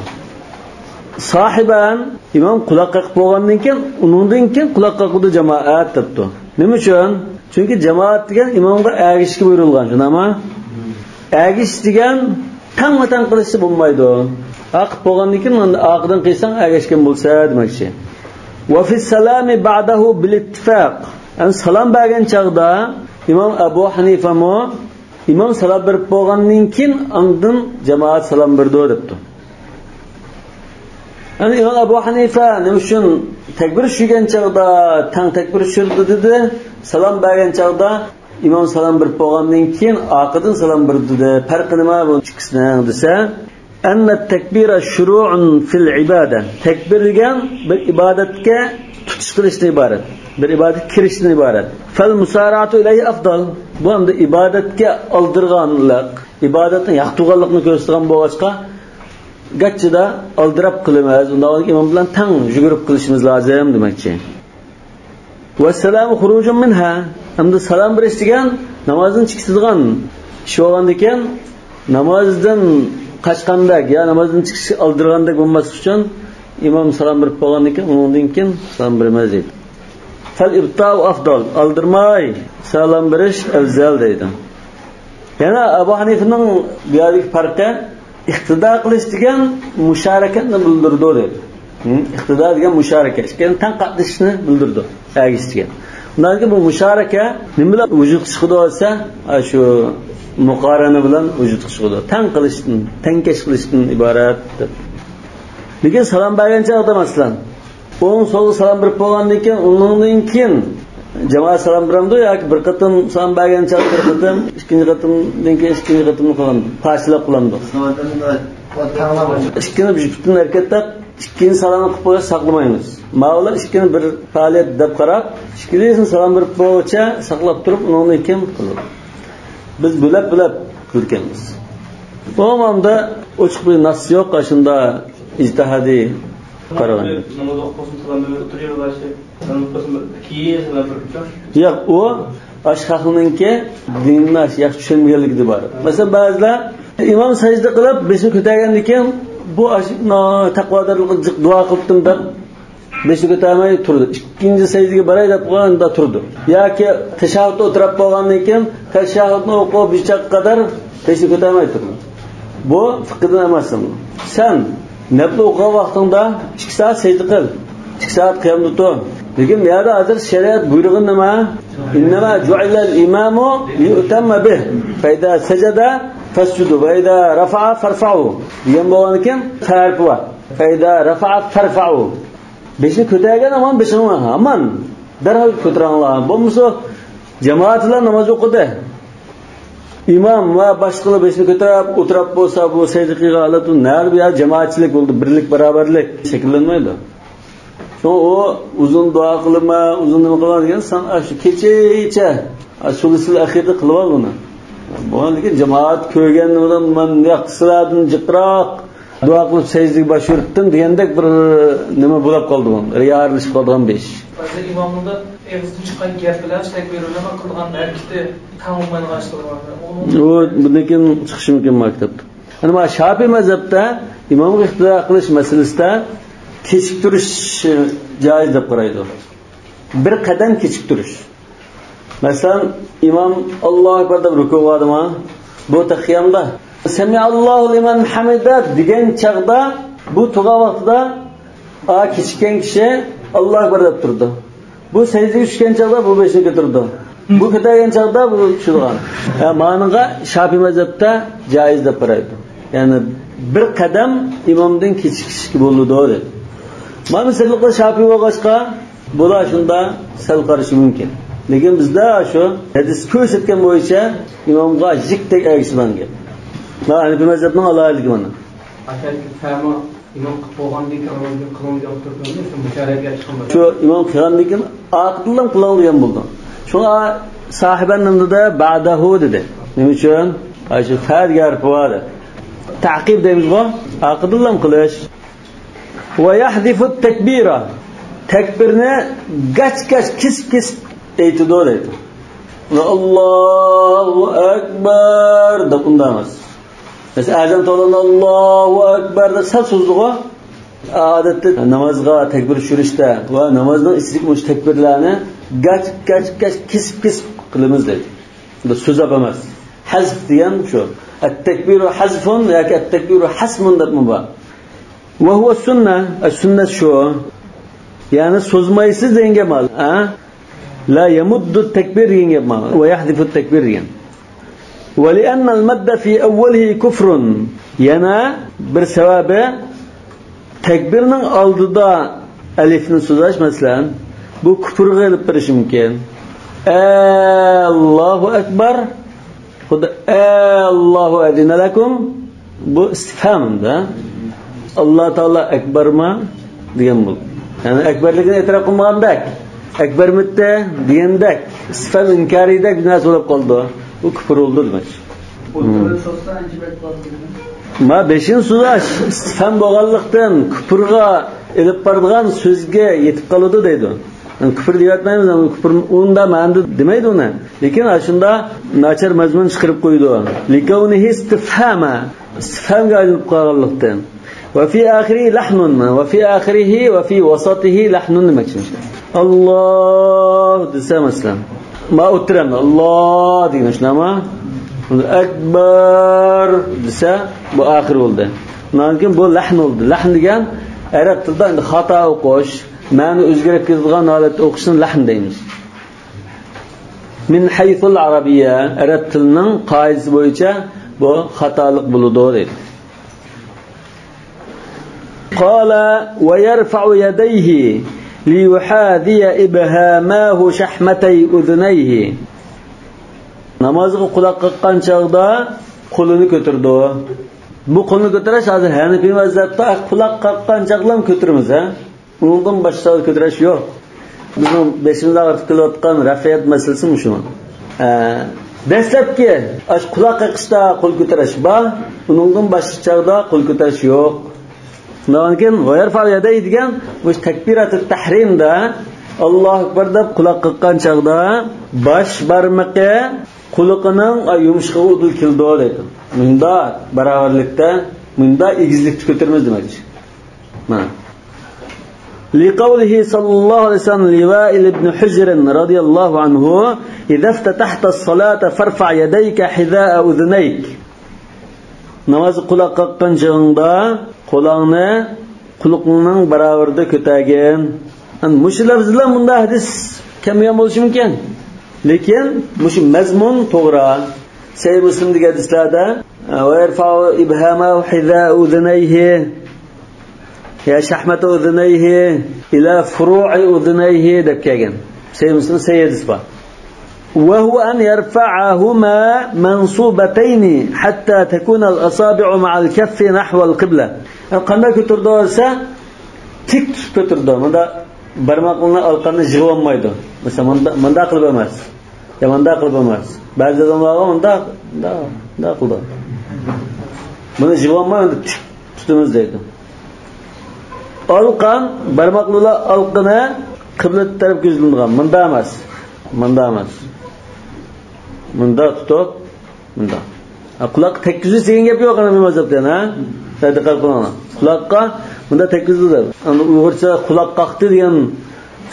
ساھىبەن، ئىمام قۇلاق قېقىپ بولغاندىن كېيىن، ئۇنىڭدىن كېيىن قۇلاق قېقىدۇ جامائەت دەپتۇ. نېمە ئۈچۈن؟ چۈنكى جامائەت دېگەن ئىمامغا ئەگىشىشكە بۇيرۇلغان، شۇنداقمۇ؟ ئەگىشىش دېگەن تەڭمۇ تەڭ قىلىشسا بولمايدۇ. ھە، قىپ بولغاندىن كېيىن ئارقىدىن قىلساڭ ئەگەشكەن بولسا دېمەكچى. وفي السلام بعده بالاتفاق. يەنى سالام بەرگەن چاغدا ئىمام ئەبۇ ھەنىفەمۇ ئىمام سالام بېرىپ بولغاندىن كېيىن ئاندىن جامائەت سالام بېرىدۇ دەپتۇ. يەنى ئىمام ئەبۇ ھەنىفە نېمە ئۈچۈن تەكبىر چۈشۈرگەن چاغدا تەڭ تەكبىر چۈشۈرىدۇ دېدى، سالام بەرگەن چاغدا ئىمام سالام بېرىپ بولغاندىن كېيىن ئارقىدىن سالام بېرىدۇ دېدى. پەرقى نېمە بۇ ئىككىسىنىڭ دېسە، أن التكبير شروع في العبادة. تەكبىر دېگەن بىر ئىبادەتكە تۇتۇش قىلىشتىن ئىبارەت. بىر ئىبادەتكە كىرىشتىن ئىبارەت. فالمسارعة إليه أفضل. بۇ ئەمدى ئىبادەتكە ئالدىرىغانلىق، ئىبادەتنى ياقتۇرغانلىقنى كۆرسىتىدىغان بولغاچقا، گاچچىدا ئالدىراپ قىلىمىز. ئۇنداق ئىمام بىلەن تەڭ يۈگۈرۈپ قىلىشىمىز لازىم دېمەكچى. والسلام خروج منها. ئەمدى سالام بېرىش دېگەن نامازدىن چىقىدىغان ئىش بولغاندىكىن، نامازدىن قاچقاندەك يا نامازدىن چىقىشقا ئالدىرىغاندەك بولماسلىق ئۈچۈن، ئىمام سالام بېرىپ بولغاندىن كېيىن، ئۇنىڭدىن كېيىن سالام بېرىمىز دەيدۇ. فالإبطاء أفضل. ئالدىرىماي سالام بېرىش ئەۋزەل دەيدۇ. يەنە ئەبۇ ھەنىفىنىڭ بۇ يەردىكى پەرقى، ئىقتىدا قىلىش دېگەن مۇشارەكەتنى بىلدۈرىدۇ دەيدۇ. ھە؟ ئىقتىدا دېگەن مۇشارەكە، ئىككىنى تەڭ قاتنىشىشنى بىلدۈرىدۇ، ئەگىشىش دېگەن. ئۇنداق بۇ مۇشارەكە نېمە بىلەن ۋۇجۇدقا چىقىدۇ دېسە، ئاشۇ مۇقارەنە بىلەن ۋۇجۇدقا چىقىدۇ. تەڭ قىلىشتىن، تەڭكەش قىلىشتىن ئىبارەت دەپ. لېكىن سالام بەرگەن چاغدا، مەسىلەن، ئوڭ سولغا سالام بېرىپ بولغاندىن كېيىن، ئۇنىڭدىن كېيىن جامائەت سالام بېرەمدۇ ياكى بىر قېتىم سالام بەرگەن چاغدا بىر قېتىم، ئىككىنچى قېتىمدىن كېيىن ئىككىنچى قېتىمنى قىلامدۇ، پارچىلاپ قىلامدۇ؟ ئىككىنى بىز پۈتۈن ھەرىكەت دەپ، ئىككىنچى سالامنى قىلىپ قويۇپ ساقلىمايمىز. ماۋۇلار ئىككىنى بىر پائالىيەت دەپ قاراپ، ئىككىلىسىنى سالام بېرىپ بولغۇچە ساقلاپ تۇرۇپ، ئۇنىڭدىن كېيىن قىلىدۇ. بىز بۆلەپ-بۆلەپ قىلىدىكەنمىز. ئومۇمدا ئوچۇق بىر نەس يوق، ئاشۇندا ئىجتىھادىي قارىغان. ناماز ئوقۇسۇن، سالام بېرىپ ئولتۇرۇۋېرىۋالسا، ناماز ئوقۇسۇن، كېيىن سالام بېرىپتۇ. ياق، ئۇ ئاشۇ خەقنىڭكى دىننى ياخشى چۈشەنمىگەنلىكىدىن ئىبارەت. مەسىلەن، بەزىلەر ئىمام سەجدە قىلىپ، بېشىنى كۆتەرگەندىن كېيىن، بۇ ئاشۇ، نا-، تەقۋادارلىققا جىق دۇئا قىلىپتىم دەپ، بېشىنى كۆتەرمەي تۇرىدۇ. ئىككىنچى سەجدىگە باراي دەپ قويغاندا تۇرىدۇ. ياكى تەشەھھۇدتا ئولتۇرۇپ بولغاندىن كېيىن، تەشەھھۇدنى ئوقۇپ بىر چاغقا قەدەر بېشىنى كۆتەرمەي تۇرىدۇ. بۇ فىقھىدىن ئەمەس. سەن نەپلى ئوقۇغان ۋاقتىڭدا ئىككى سائەت سەجدە قىل، ئىككى سائەت قىيامدا تۇر. لېكىن بۇ يەردە ھازىر شەرىئەت بۇيرۇغىنى نېمە؟ إنما جعل الإمام ليؤتم به. فإذا سجد فاسجدوا، وإذا رفع فارفعوا دېگەن بولغاندىكىن، فەرقى بار. فإذا رفع فارفعوا. بېشىنى كۆتەرگەن ھامان بېشىڭلار، ھامان دەرھال كۆتۈرۈڭلار. بولمىسا جامائەت بىلەن ناماز ئوقۇدى. ئىمام ۋە باشقىلار بېشىنى كۆتۈرۈپ ئولتۇرۇپ بولسا، بۇ سەجدە قىلغان ھالەتتە نەدە بۇ يەردە جامائەتچىلىك بولىدۇ، بىرلىك، باراۋەرلىك شەكىللەنمەيدۇ. شۇڭا ئۇ ئۇزۇن دۇئا قىلىمەن، ئۇزۇن نېمە قىلىمەن دېگەن، سەن ئاشۇ كېچىچە، ئاشۇ سۇلسىل ئەخىردا قىلىۋال بۇنى. بۇنىڭدىن كېيىن جامائەت كۆرگەن بىلەن، مەن ياق سىلەردىن جىقراق دۇئا قىلىپ سەجدىگە باش ئۇرتتۇم دېگەندەك بىر نېمە بولاپ قالدى بۇ. رىيا ئارىلىشىپ قالىدىغان بىر ئىش. بەزى ئىماملاردا ئېغىزدىن چىققان گەپ بىلەن تەكبىر بىلەن قىلغان ھەرىكىتى تەڭ بولمايدىغان ئىشلار بار. ئۇ بۇندىن كېيىن چىقىشى مۇمكىن ماكتەپتە. ئەنە مانا شاپىي مەزھەپتە ئىمامغا ئىقتىدا قىلىش مەسىلىسىدە كېچىكتۈرۈش جائىز دەپ قارايدۇ. بىر قەدەم كېچىكتۈرۈش. مەسىلەن، ئىمام ئاللاھۇ ئەكبەر دەپ رۇكۇغا باردىما؟ بۇ تەخىيەمدە سەمىئەللاھۇ لىمەن ھەمىدە دېگەن چاغدا، بۇ تۇرغان ۋاقتىدا، ئا، كېچىككەن كىشى ئاللاھۇ ئەكبەر دەپ تۇرىدۇ. بۇ سەجدىگە چۈشكەن چاغدا بۇ بېشىنى كۆتۈرىدۇ. بۇ كۆتەرگەن چاغدا بۇ چۈشىدىغان. ھە، مانىڭغا شاپىي مەزھەپتە جائىز دەپ قارايدۇ. يەنى بىر قەدەم ئىمامدىن كېچىكىشكە بولىدۇ دەيدۇ. مانا سىرلىقلار شاپىي بولغاچقا، بۇلار شۇندا سەل قارىشى مۇمكىن. لېكىن بىزدە شۇ ھەدىس كۆرسەتكەن بويىچە ئىمامغا يىكتەك ئەگىشىدىغان گەپ. مانا ھەنىپىي مەزھەپنىڭ ئالاھىدىلىكى مانا. ئاشۇ فەما ئىمام قىلىپ بولغاندىن كېيىن ئىمام قىلىڭ دېگەن تۇرۇپ، شۇ مۇشارەكە چىققان. شۇ ئىمام قىلغاندىن كېيىن ئارقىدىنلا قىلىڭ دېگەن بولدى. شۇڭا ساھىبەن نېمىدە بەدەھۇ دېدى. نېمە ئۈچۈن؟ ئاشۇ فە دېگەن ھەرپ بار دەپ. تەقىب دەيمىزغۇ؟ ئارقىدىنلا قىلىش. ۋە يەھزىفۇت تەكبىرا. تەكبىرنى گاچ-گاچ، كېسىپ-كېسىپ ئېيتىدۇ دەيدۇ. ئاللاھۇ ئەكبەر دەپ ئۇنداق ئەمەس. مەسىلەن، ئەزان توۋلىغاندا ئاللاھۇ ئەكبەر دەپ سەل سوزىدىغۇ. ئادەتتە نامازغا تەكبىر چۈشۈرۈشتە ۋە نامازنىڭ ئىچىدىكى مۇشۇ تەكبىرلەرنى گاچ، گاچ، گاچ، كېسىپ، كېسىپ قىلىمىز دەيدۇ. بۇ سۆزلەپ ئەمەس. ھەزف دېگەن شۇ. ئەتتەكبىرۇ ھەزفۇن ياكى ئەتتەكبىرۇ ھەسمۇن دەپمۇ بار. ۋە ھۇۋە سۈننە. ئە، سۈننەت شۇ. يەنى سوزمايسىز دېگەن گەپ مانا. ھە؟ لا يەمۇددۇ تەكبىر دېگەن گەپ مانا. ۋە يەھزىفۇ تەكبىر دېگەن. ولأن المد في أوله كفر. يەنە بىر سەۋەبى، تەكبىرنىڭ ئالدىدا ئەلىفنى سوزۇش، مەسىلەن، بۇ كۇپۇرغا ئېلىپ بېرىشى مۇمكىن. ئاللاھۇ ئەكبەر، خۇددى ئاللاھۇ ئەزىنە لەكۇم بۇ ئىستىفھامدا، ئاللا تائالا ئەكبەرما دېگەن بولدى. يەنى ئەكبەرلىكىنى ئېتىراپ قىلمىغاندەك، ئەكبەرمىتتە دېگەندەك، ئىستىفھام ئىنكارىدەك بىر نەرسە بولۇپ قالدى. بۇ كۈپۈر بولدى دېمەك. ئوتتۇرىنى سوزسا ئانچە بەك بولىدۇ. ما بېشىنى سوزاش ئىستىفھام بولغانلىقتىن، كۈپۈرگە ئېلىپ بارىدىغان سۆزگە يېتىپ قالىدۇ دەيدۇ. يەنى كۈپۈر دېيىۋاتمايمىز، يەنى كۈپۈر ئۇنداق مەنىدە دېمەيدۇ ئۇنى. لېكىن ئاشۇنداق ناچار مەزمۇن چىقىرىپ قويىدۇ. لىكەۋنىھى ئىستىفھاما. ئىستىفھامغا ئايلىنىپ قالغانلىقتىن. ۋە فى ئاخىرىھى لەھنۇن. ۋە فى ئاخىرىھى ۋە فى ۋەسەتىھى لەھنۇن دېمەكچى. ئاللاھ دېسە مەسىلەن. ما ئوتتۇرا ئاللاھ دېگەن شۇنداقمۇ؟ ئەكبەر دېسە بۇ ئاخىر بولدى. ئۇنىڭدىن كېيىن بۇ لەھن بولدى. لەھن دېگەن ئەرەب تىلىدا ئەمدى خاتا ئوقۇش، مەنە ئۆزگىرىپ كېتىدىغان ھالەتتە ئوقۇشنى لەھن دەيمىز. مىن ھەيسۇل ئەرەبىييە، ئەرەب تىلىنىڭ قائىدىسى بويىچە بۇ خاتالىق بولىدۇ دەيدۇ. قال ويرفع يديه ليحاذي إبهاماه شحمتي أذنيه. نامازغا قۇلاق قاققان چاغدا قولىنى كۆتۈرىدۇ. بۇ قولنى كۆتۈرۈش ھازىر ھەنىفىي مەزھەپتە قۇلاق قاققان چاغلام كۆتۈرىمىز، ھە؟ ئۇنىڭدىن باشقا كۆتۈرۈش يوق. بىزنىڭ بېشىمىز ئاغرىتىپ كېلىۋاتقان رەفئىيەت مەسىلىسى مۇشۇ. ئە، دەسلەپكى ئاش قۇلاق قېقىشتا قول كۆتۈرۈش بار، ئۇنىڭدىن باشقا چاغدا قول كۆتۈرۈش يوق. ئۇنىڭدىن كېيىن ۋەيەرفەئۇ يەدەيھى دېگەن مۇشۇ تەكبىراتۇت تەھرىمدا ئاللاھۇ ئەكبەر دەپ قۇلاق قېققان چاغدا باش بارمىقى قۇلىقىنىڭ يۇمشىقىغا ئۇدۇل كېلىدۇ دەيدۇ. مۇنداق باراۋەرلىكتە، مۇنداق ئېگىزلىكتە كۆتۈرىمىز دېمەكچى. مانا. لقوله صلى الله عليه وسلم لوائل بن حجر رضي الله عنه: إذا افتتحت الصلاة فارفع يديك حذاء أذنيك. نامازغا قۇلاق قاققان چېغىڭدا قولۇڭنى قۇلىقىڭنىڭ باراۋىرىدا كۆتەرگىن. مۇشۇ لەپزىدە مۇنداق ھەدىس كەلمىگەن بولۇشى مۇمكىن. لېكىن مۇشۇ مەزمۇن توغرا. سەھىھ مۇسلىمدىكى ھەدىسلەردە، ويرفع إبهامه حذاء أذنيه يا شحمة أذنيه إلى فروع أذنيه دەپ كەلگەن. سەھىھ مۇسلىمدا سەھىھ ھەدىس بار. وهو أن يرفعهما منصوبتين حتى تكون الأصابع مع الكف نحو القبلة. قانداق كۆتۈرىدۇ دېسە، تىك تۇتۇپ كۆتۈرىدۇ. مۇنداق بارماقلىرىنى ئالىقىنى يىغىۋالمايدۇ. مەسىلەن، مۇندا-، مۇنداق قىلىپ ئەمەس. يا مۇنداق قىلىپ ئەمەس. بەزى ئادەملەرگە مۇنداق، مۇنداق، مۇنداق قىلىدۇ. بۇنى يىغىۋالماي، مۇنداق تىك تۇتىمىز دەيدۇ. ئالىقان، بارماقلىرى ئالىقىنى قىبلە تەرەپكە يۈزلىنىدىغان. مۇنداق ئەمەس. مۇنداق ئەمەس. مۇنداق تۇتۇپ، مۇنداق. ھە، قۇلاققا تەگكۈزۈش دېگەن گەپ يوق، ئەنە بۇ مەزھەپتە، ھە؟ ھە، دىققەت قىلىڭلار. قۇلاققا مۇنداق تەگكۈزدى دەپ. ئەنە ئۇيغۇرچە قۇلاق قاقتى دېگەن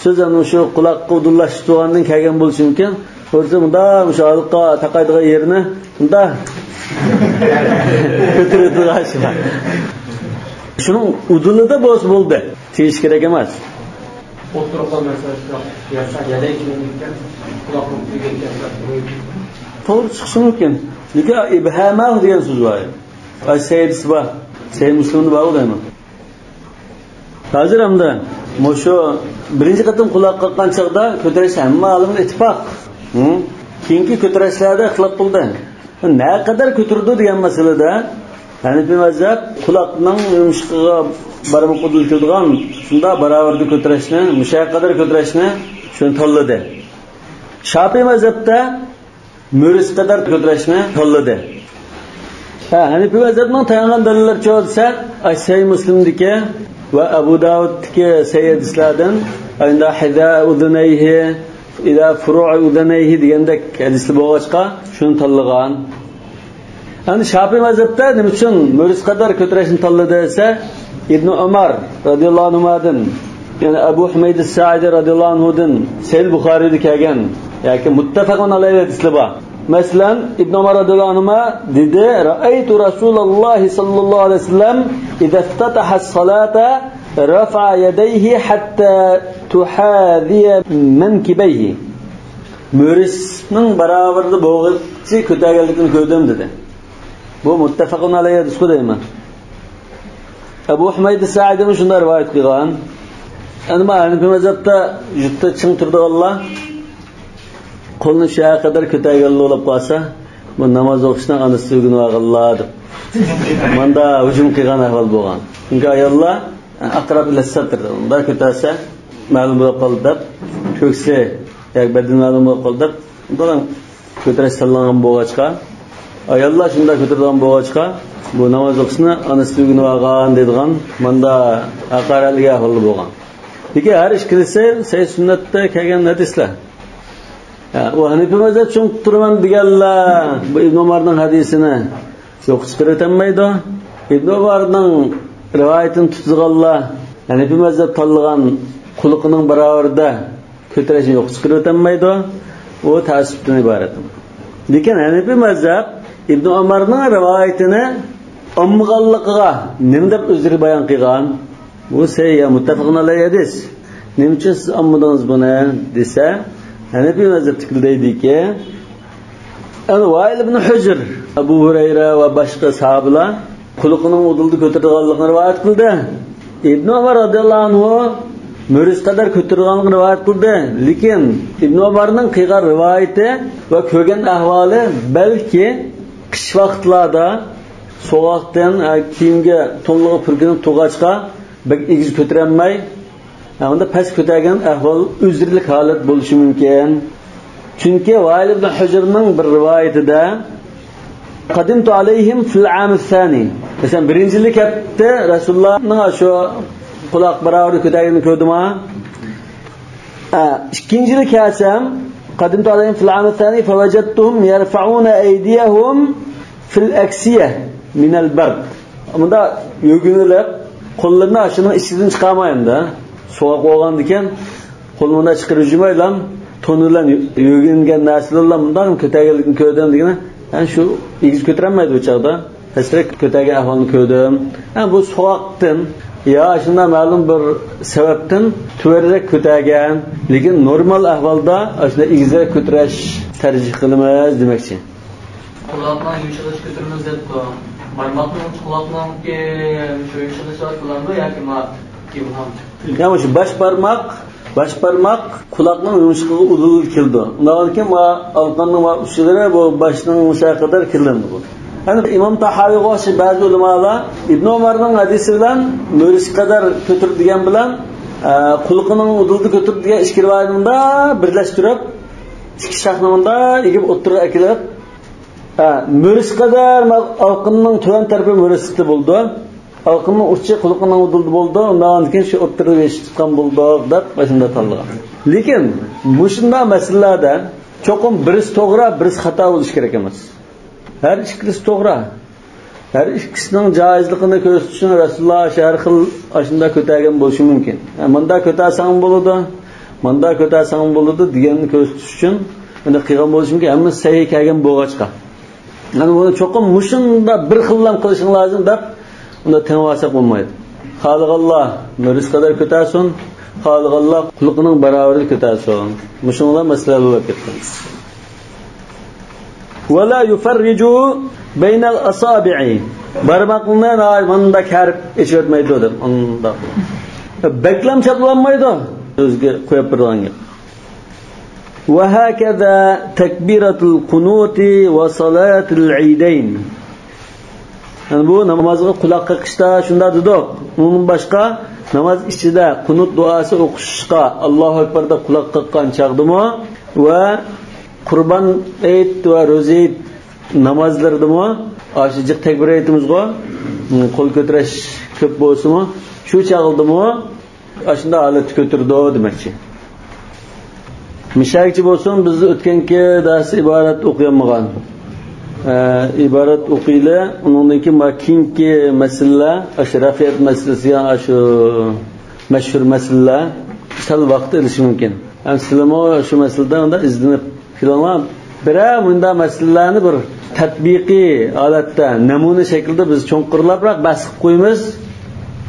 سۆز، ئەنە شۇ قۇلاققا ئۇدۇللاشتۇرغاندىن كەلگەن بولۇشى مۇمكىن. ئۇيغۇرچە مۇنداق، شۇ ھالقا تاقايدىغان يېرىنى مۇنداق كۆتۈرۈۋېتىدىغان ئىش بار. شۇنىڭ ئۇدۇلىدا بولسا بولدى. تېگىش كېرەك ئەمەس. ئوتتۇرىغا مەسىلەن، شۇنداق يەدەي كىيگەن، قۇلاقنىڭ كىيگەن. توغرا چىقىشى مۇمكىن. لېكىن ئىبھاماھ دېگەن سۆز بار. ئاي، سەھىھ ھەدىسى بار. سەھىھ مۇسلىمدا بار ئۇ دەيمەن. ھازىر ئەمدى مۇشۇ بىرىنچى قېتىم قۇلاق قاققان چاغدا كۆتۈرۈش ھەممە ئالىمدا ئىتتىپاق. ھە؟ كېيىنكى كۆتۈرۈشلەردە ئىختىلاپ بولدى. نەقەدەر كۆتۈرىدۇ دېگەن مەسىلىدە ھەنىپىي مەزھەپ قۇلاقنىڭ يۇمشىقىغا بارمىقى ئۇدۇل كېلىدىغان، شۇنداق باراۋەردە كۆتۈرۈشنى، مۇشۇ قەدەر كۆتۈرۈشنى شۇنى تاللىدى. شاپىئىي مەزھەپتە مۈرىسى قەدەر كۆتۈرۈشنى تاللىدى. ھە، ھەنىپىي مەزھەپنىڭ تايانغان دەلىللىرى چۇ دېسە، ئاي، سەھىھ مۇسلىمدىكى ۋە ئەبۇ داۋۇدتىكى سەھىھ ھەدىسلەردىن، ئايندا ھىزا ئۇزۇنەيھى، ئىلە فۇرۇئى ئۇزۇنەيھى دېگەندەك ھەدىسلەر بولغاچقا، شۇنى تاللىغان. ئەمدى شاپىئىي مەزھەپتە نېمە ئۈچۈن مۈرىسى قەدەر كۆتۈرۈشنى تاللىدى دېسە، ئىبنى ئۆمەر رەزىياللاھۇ ئەنھۇمادىن، يەنى ئەبۇ ھۇمەيدى سائىدى رەزىياللاھۇ ئەنھۇدىن سەھىھ بۇخارىيدا كەلگەن ياكى مۇتتەپەقۇن ئەلەيھى ھەدىسلەر بار. مەسىلەن، ئىبنى ئۆمەر رەزىياللاھۇ ئەنھۇما دېدى، رەئەيتۇ رەسۇلەللاھى سەللەللاھۇ ئەلەيھى ۋەسەللەم ئىزەفتەتەھەس سەلاتە رەفەئە يەدەيھى ھەتتا تۇھازىيە مەنكىبەيھى. مۈرىسىنىڭ باراۋىرىدا بولغۇچە كۆتەرگەنلىكىنى كۆردۈم دېدى. بۇ مۇتتەپەقۇن ئەلەيھى ھەدىسقۇ دەيمەن. ئەبۇ ھۇمەيدى سائىدىمۇ شۇنداق رىۋايەت قىلغان. ئەمما ھەنىپىي مەزھەپتە يۇرتتا چىڭ تۇرىدىغانلار قولنى شۇ قەدەر كۆتەرگەنلا بولۇپ قالسا، بۇ ناماز ئوقۇشنى ئانىسى ئۆگىنىۋالغانلار دەپ، ماندا ھۇجۇم قىلغان ئەھۋال بولغان. چۈنكى ئاياللار ئەقرەب ئىلەسسەتىر، مۇنداق كۆتەرسە مەلۇم بولۇپ قالدى دەپ، كۆكسى ياكى بەدىنى مەلۇم بولۇپ قالدى دەپ، بۇلار كۆتۈرۈش سالغان بولغاچقا، ئاياللار شۇنداق كۆتۈرىدىغان بولغاچقا، بۇ ناماز ئوقۇشنى ئانىسى ئۆگىنىۋالغان دەيدىغان ماندا ھاقارەتلىك ئەھۋالدا بولغان. لېكىن ھەر ئىككىلىسى سەھىھ سۈننەتتە كەلگەن ھەدىسلەر. ھە، ئۇ ھەنىپىي مەزھەپ چوڭ تۇرىمەن دېگەنلەر بۇ ئىبن ئۆمەرنىڭ ھەدىسىنى يوققا چىقىرىۋېتەلمەيدۇ. ئىبن ئۆمەرنىڭ رىۋايىتىنى تۇتىدىغانلار ھەنىپىي مەزھەپ تاللىغان قۇلىقىنىڭ باراۋىرىدە كۆتۈرۈشنى يوققا چىقىرىۋېتەلمەيدۇ. ئۇ تەئەسسۇپتىن ئىبارەت. لېكىن ھەنىپىي مەزھەپ ئىبن ئۆمەرنىڭ رىۋايىتىنى ئالمىغانلىقىغا نېمە دەپ ئۆزرى بايان قىلغان؟ بۇ سەھىھ، مۇتتەپەقۇن ئەلەيھى ھەدىس. نېمە ئۈچۈن سىز ئالمىدىڭىز بۇنى دېسە، ھەنەپىي مەزھەپتىكىلەر دەيدىكى، ئەنە ۋائىل ئىبن ھۇجر، ئەبۇ ھۇرەيرە ۋە باشقا ساھابىلار قۇلىقىنىڭ ئۇدۇلىدا كۆتۈرىدىغانلىقىنى رىۋايەت قىلدى. ئىبن ئۆمەر رازىياللاھۇ ئەنھۇ مۈرىسى قەدەر كۆتۈرىدىغانلىقىنى رىۋايەت قىلدى. لېكىن ئىبن ئۆمەرنىڭ قىلغان رىۋايىتى ۋە كۆرگەن ئەھۋالى بەلكى قىش ۋاقىتلاردا سوغۇقتىن، ئە، كىيىمگە، تونلىرىغا پۈركىنىپ تۇرغاچقا، بەك ئېگىز كۆتۈرەلمەي، ھە، ئۇنداق پەس كۆتەرگەن ئەھۋال ئۆزرىلىك ھالەت بولۇشى مۇمكىن. چۈنكى ۋائىل ئىبن ھۇجرنىڭ بىر رىۋايىتىدە، قەدىمتۇ ئەلەيھىم فىل ئامىس سانى. مەسىلەن، بىرىنچى يىلى كەپتۇ، رەسۇلۇللانىڭ شۇ قۇلاق باراۋىرى كۆتەرگىنىنى كۆردۈم ھە. ھە، ئىككىنچى يىلى كەلسەم، قەدىمتۇ ئەلەيھىم فىل ئامىس سانى فەۋەجەدتۇھۇم يەرفەئۇنە ئەيدىيەھۇم فىل ئەكسىيە مىنەل بەرد. مۇنداق يۆگىنىپ، قوللىرىنى ئاشۇنىڭ ئىچىدىن چىقارمايدۇ. سوغۇق بولغاندىكىن، قولىنى مۇنداق چىقىرىپ يۈرمەيلا، تون بىلەن يۆگىنگەن نەرسىلەرلا مۇنداق كۆتەرگەنلىكىنى كۆردۈم دېگىنى، يەنى شۇ ئېگىز كۆتۈرەلمەيدۇ ئۇ چاغدا. پەسرەك كۆتەرگەن ئەھۋالنى كۆردۈم. يەنى بۇ سوغۇقتىن يا شۇنداق مەلۇم بىر سەۋەبتىن تۆۋەنرەك كۆتەرگەن، لېكىن نورمال ئەھۋالدا ئاشۇنداق ئېگىزرەك كۆتۈرۈش تەرجىھ قىلىمىز دېمەكچى. قۇلاقنىڭ يۇمشىغىچە كۆتۈرىمىز دەپتۇ. بارماقنىڭ، قۇلاقنىڭكى شۇ يۇمشىغىچى بولامدۇ ياكى ما ئىبھام؟ يا مۇشۇ باش بارماق، باش بارماق قۇلاقنىڭ يۇمشىقىغا ئۇدۇل كېلىدۇ. ئۇنداقتىن كېيىن ما ئالىقاننىڭ ما ئۇچلىرى بۇ باشنىڭ مۇشۇ قەدەر كېلىدۇ بۇ. يەنى ئىمام تاھاۋىغا ئوخشاش بەزى ئۆلىمالار ئىبن ئۆمەرنىڭ ھەدىسى بىلەن مۈرىسى قەدەر كۆتۈرۈپ دېگەن بىلەن، ئە، قۇلىقىنىڭ ئۇدۇلىدا كۆتۈرۈپ دېگەن ئىككى رىۋايەتنى مۇنداق بىرلەشتۈرۈپ، ئىككى شاخنى مۇنداق ئېگىپ ئوتتۇرىغا ئەكېلىپ، ھە، مۈرىسى قەدەر ما ئالىقاننىڭ تۆۋەن تەرىپى مۈرىسى بولىدۇ. ئالىقاننىڭ ئۇچى قۇلىقىنىڭ ئۇدۇلىدا بولىدۇ، ئۇنداقتىن كېيىن شۇ ئوتتۇرىدا بېشى چىققان بولدۇق دەپ مۇشۇنداق تاللىغان. لېكىن مۇشۇنداق مەسىلىلەردە چوقۇم بىرسى توغرا، بىرسى خاتا بولۇشى كېرەك ئەمەس. ھەر ئىككىلىسى توغرا. ھەر ئىككىسىنىڭ جائىزلىقىنى كۆرسىتىش ئۈچۈن رەسۇلۇللا ھەر خىل ئاشۇنداق كۆتەرگەن بولۇشى مۇمكىن. ھە، مۇنداق كۆتەرسەڭمۇ بولىدۇ، مۇنداق كۆتەرسەڭمۇ بولىدۇ دېگەننى كۆرسىتىش ئۈچۈن ئۇنداق قىلغان بولۇشى مۇمكىن. ھەممىسى سەھىھ كەلگەن بولغاچقا. يەنى بۇنى چوقۇم مۇشۇنداق بىر خىللا قىلىشىڭ لازىم دەپ ئۇنداق تېڭىۋالساق بولمايدۇ. خالىغانلار مۈرىسى قەدەر كۆتەرسۇن، خالىغانلار قۇلىقىنىڭ باراۋىرىدا كۆتەرسۇن. مۇشۇنىڭ بىلەن مەسىلە ھەل بولۇپ كەتتى. ۋەلا يۇفەررىجۇ بەينەل ئەسابىئى. بارماقلىرىنى مۇنداق كەرىپ ئېچىۋەتمەيدۇ دەپ، ئۇنداق. بەكلەم چاتلانمايدۇ. ئۆزىگە قويۇپ بېرىدىغان گەپ. ۋەھەكەزا تەكبىرەتۇل قۇنۇتى ۋە سالاتىل ئىدەين. يەنى بۇ نامازغا قۇلاق قېقىشتا شۇنداق دېدۇق. ئۇنىڭدىن باشقا ناماز ئىچىدە قۇنۇت دۇئاسى ئوقۇشقا، ئاللاھۇ ئەكبەر دەپ قۇلاق قېققان چاغدىمۇ ۋە قۇربان ھېيت ۋە روزا ھېيت نامازلىرىدىمۇ ئاشۇ جىق تەكبىر ئېيتىمىزغۇ، قول كۆتۈرۈش كۆپ بولسىمۇ، شۇ چاغدىمۇ ئاشۇنداق ھالەتتە كۆتۈرىدۇ دېمەكچى. مۇشەگىچە بولسۇن، بىز ئۆتكەنكى دەرس ئىبارەت ئوقۇيالمىغان. ئە، ئىبارەت ئوقۇيلى، ئۇنىڭدىن كېيىن مانا كېيىنكى مەسىلىلەر، ئاشۇ رەفئىيەت مەسىلىسى، يا ئاشۇ مەشھۇر مەسىلىلەر سەل ۋاقىت ئېلىشى مۇمكىن. ھەم سىلىمۇ شۇ مەسىلىدە ئۇنداق ئىزدىنىپ كېلىڭلار. بىرەر مۇنداق مەسىلىلەرنى بىر تەتبىقىي ھالەتتە، نەمۇنە شەكلىدە بىز چوڭقۇرلاپراق بەس قىلىپ قويىمىز.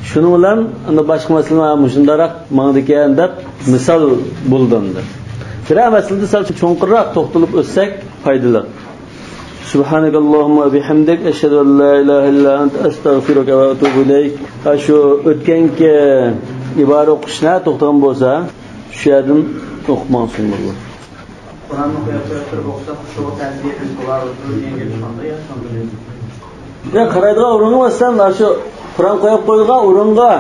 شۇنىڭ بىلەن ئەمدى باشقا مەسىلىلەر مۇشۇنداقراق ماڭىدىكەن دەپ مىسال بولىدۇ ئەمدى. بىرەر مەسىلىدە سەل چوڭقۇرراق توختىلىپ ئۆتسەك پايدىلىق. سۇبھانەكاللاھۇممە ۋە بىھەمدىك، ئەشھەدۇ ئەن لا ئىلاھە ئىللا ئەنتە، ئەستەغفىرۇكە ۋە ئەتۇبۇ ئىلەيك. ھە، شۇ ئۆتكەنكى ئىبارە ئوقۇش نە توختىغان بولسا، شۇ يەردىن ئوقۇپ ماڭسۇن بولىدۇ. قۇرئاننى قويۇپ قويۇپ تۇرۇپ ئوقۇسا، خۇشۇغا تەسىر يېتىپ بولار، دۇر دېگەن گەپ شۇنداق يا، شۇنداق. يا، قارايدىغان ئورۇنغا ماس سەن، مانا شۇ قۇرئان قويۇپ قويىدىغان ئورۇنغا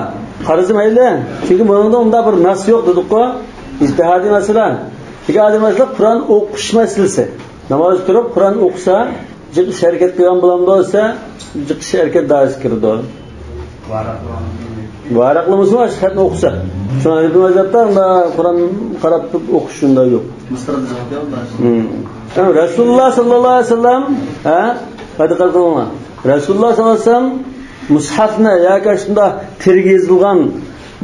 قارىسام ھەيلى. چۈنكى بۇنىڭدا ئۇنداق بىر نەس يوق دېدۇققۇ. ئىجتىھادىي مەسىلە. ئىجتىھادىي مەسىلە قۇرئان ئوقۇش مەسىلىسى. ناماز تۇرۇپ قۇرئان ئوقۇسا، جىق ئىش ھەرىكەت قىلغان بولامدۇ دېسە، جىق ئىش ھەرىكەت دائىرىسىگە كىرىدۇ. ۋاراقلىمىسىمۇ ئاشۇ خەتنى ئوقۇسا. شۇڭا ھەنەفىي مەزھەپتە ئۇنداق قۇرئان قاراپ تۇرۇپ ئوقۇش شۇنداق يوق. مىسردا جاۋاب بەر. ھىم. رەسۇلۇللاھ ساللاللاھۇ ئەلەيھى ۋەسەللەم، ھە؟ ھە، دىققەت قىلىڭلار. رەسۇلۇللاھ ساللاللاھۇ ئەلەيھى ۋەسەللەم مۇسھەفنى ياكى شۇنداق تېرىگە يېزىلغان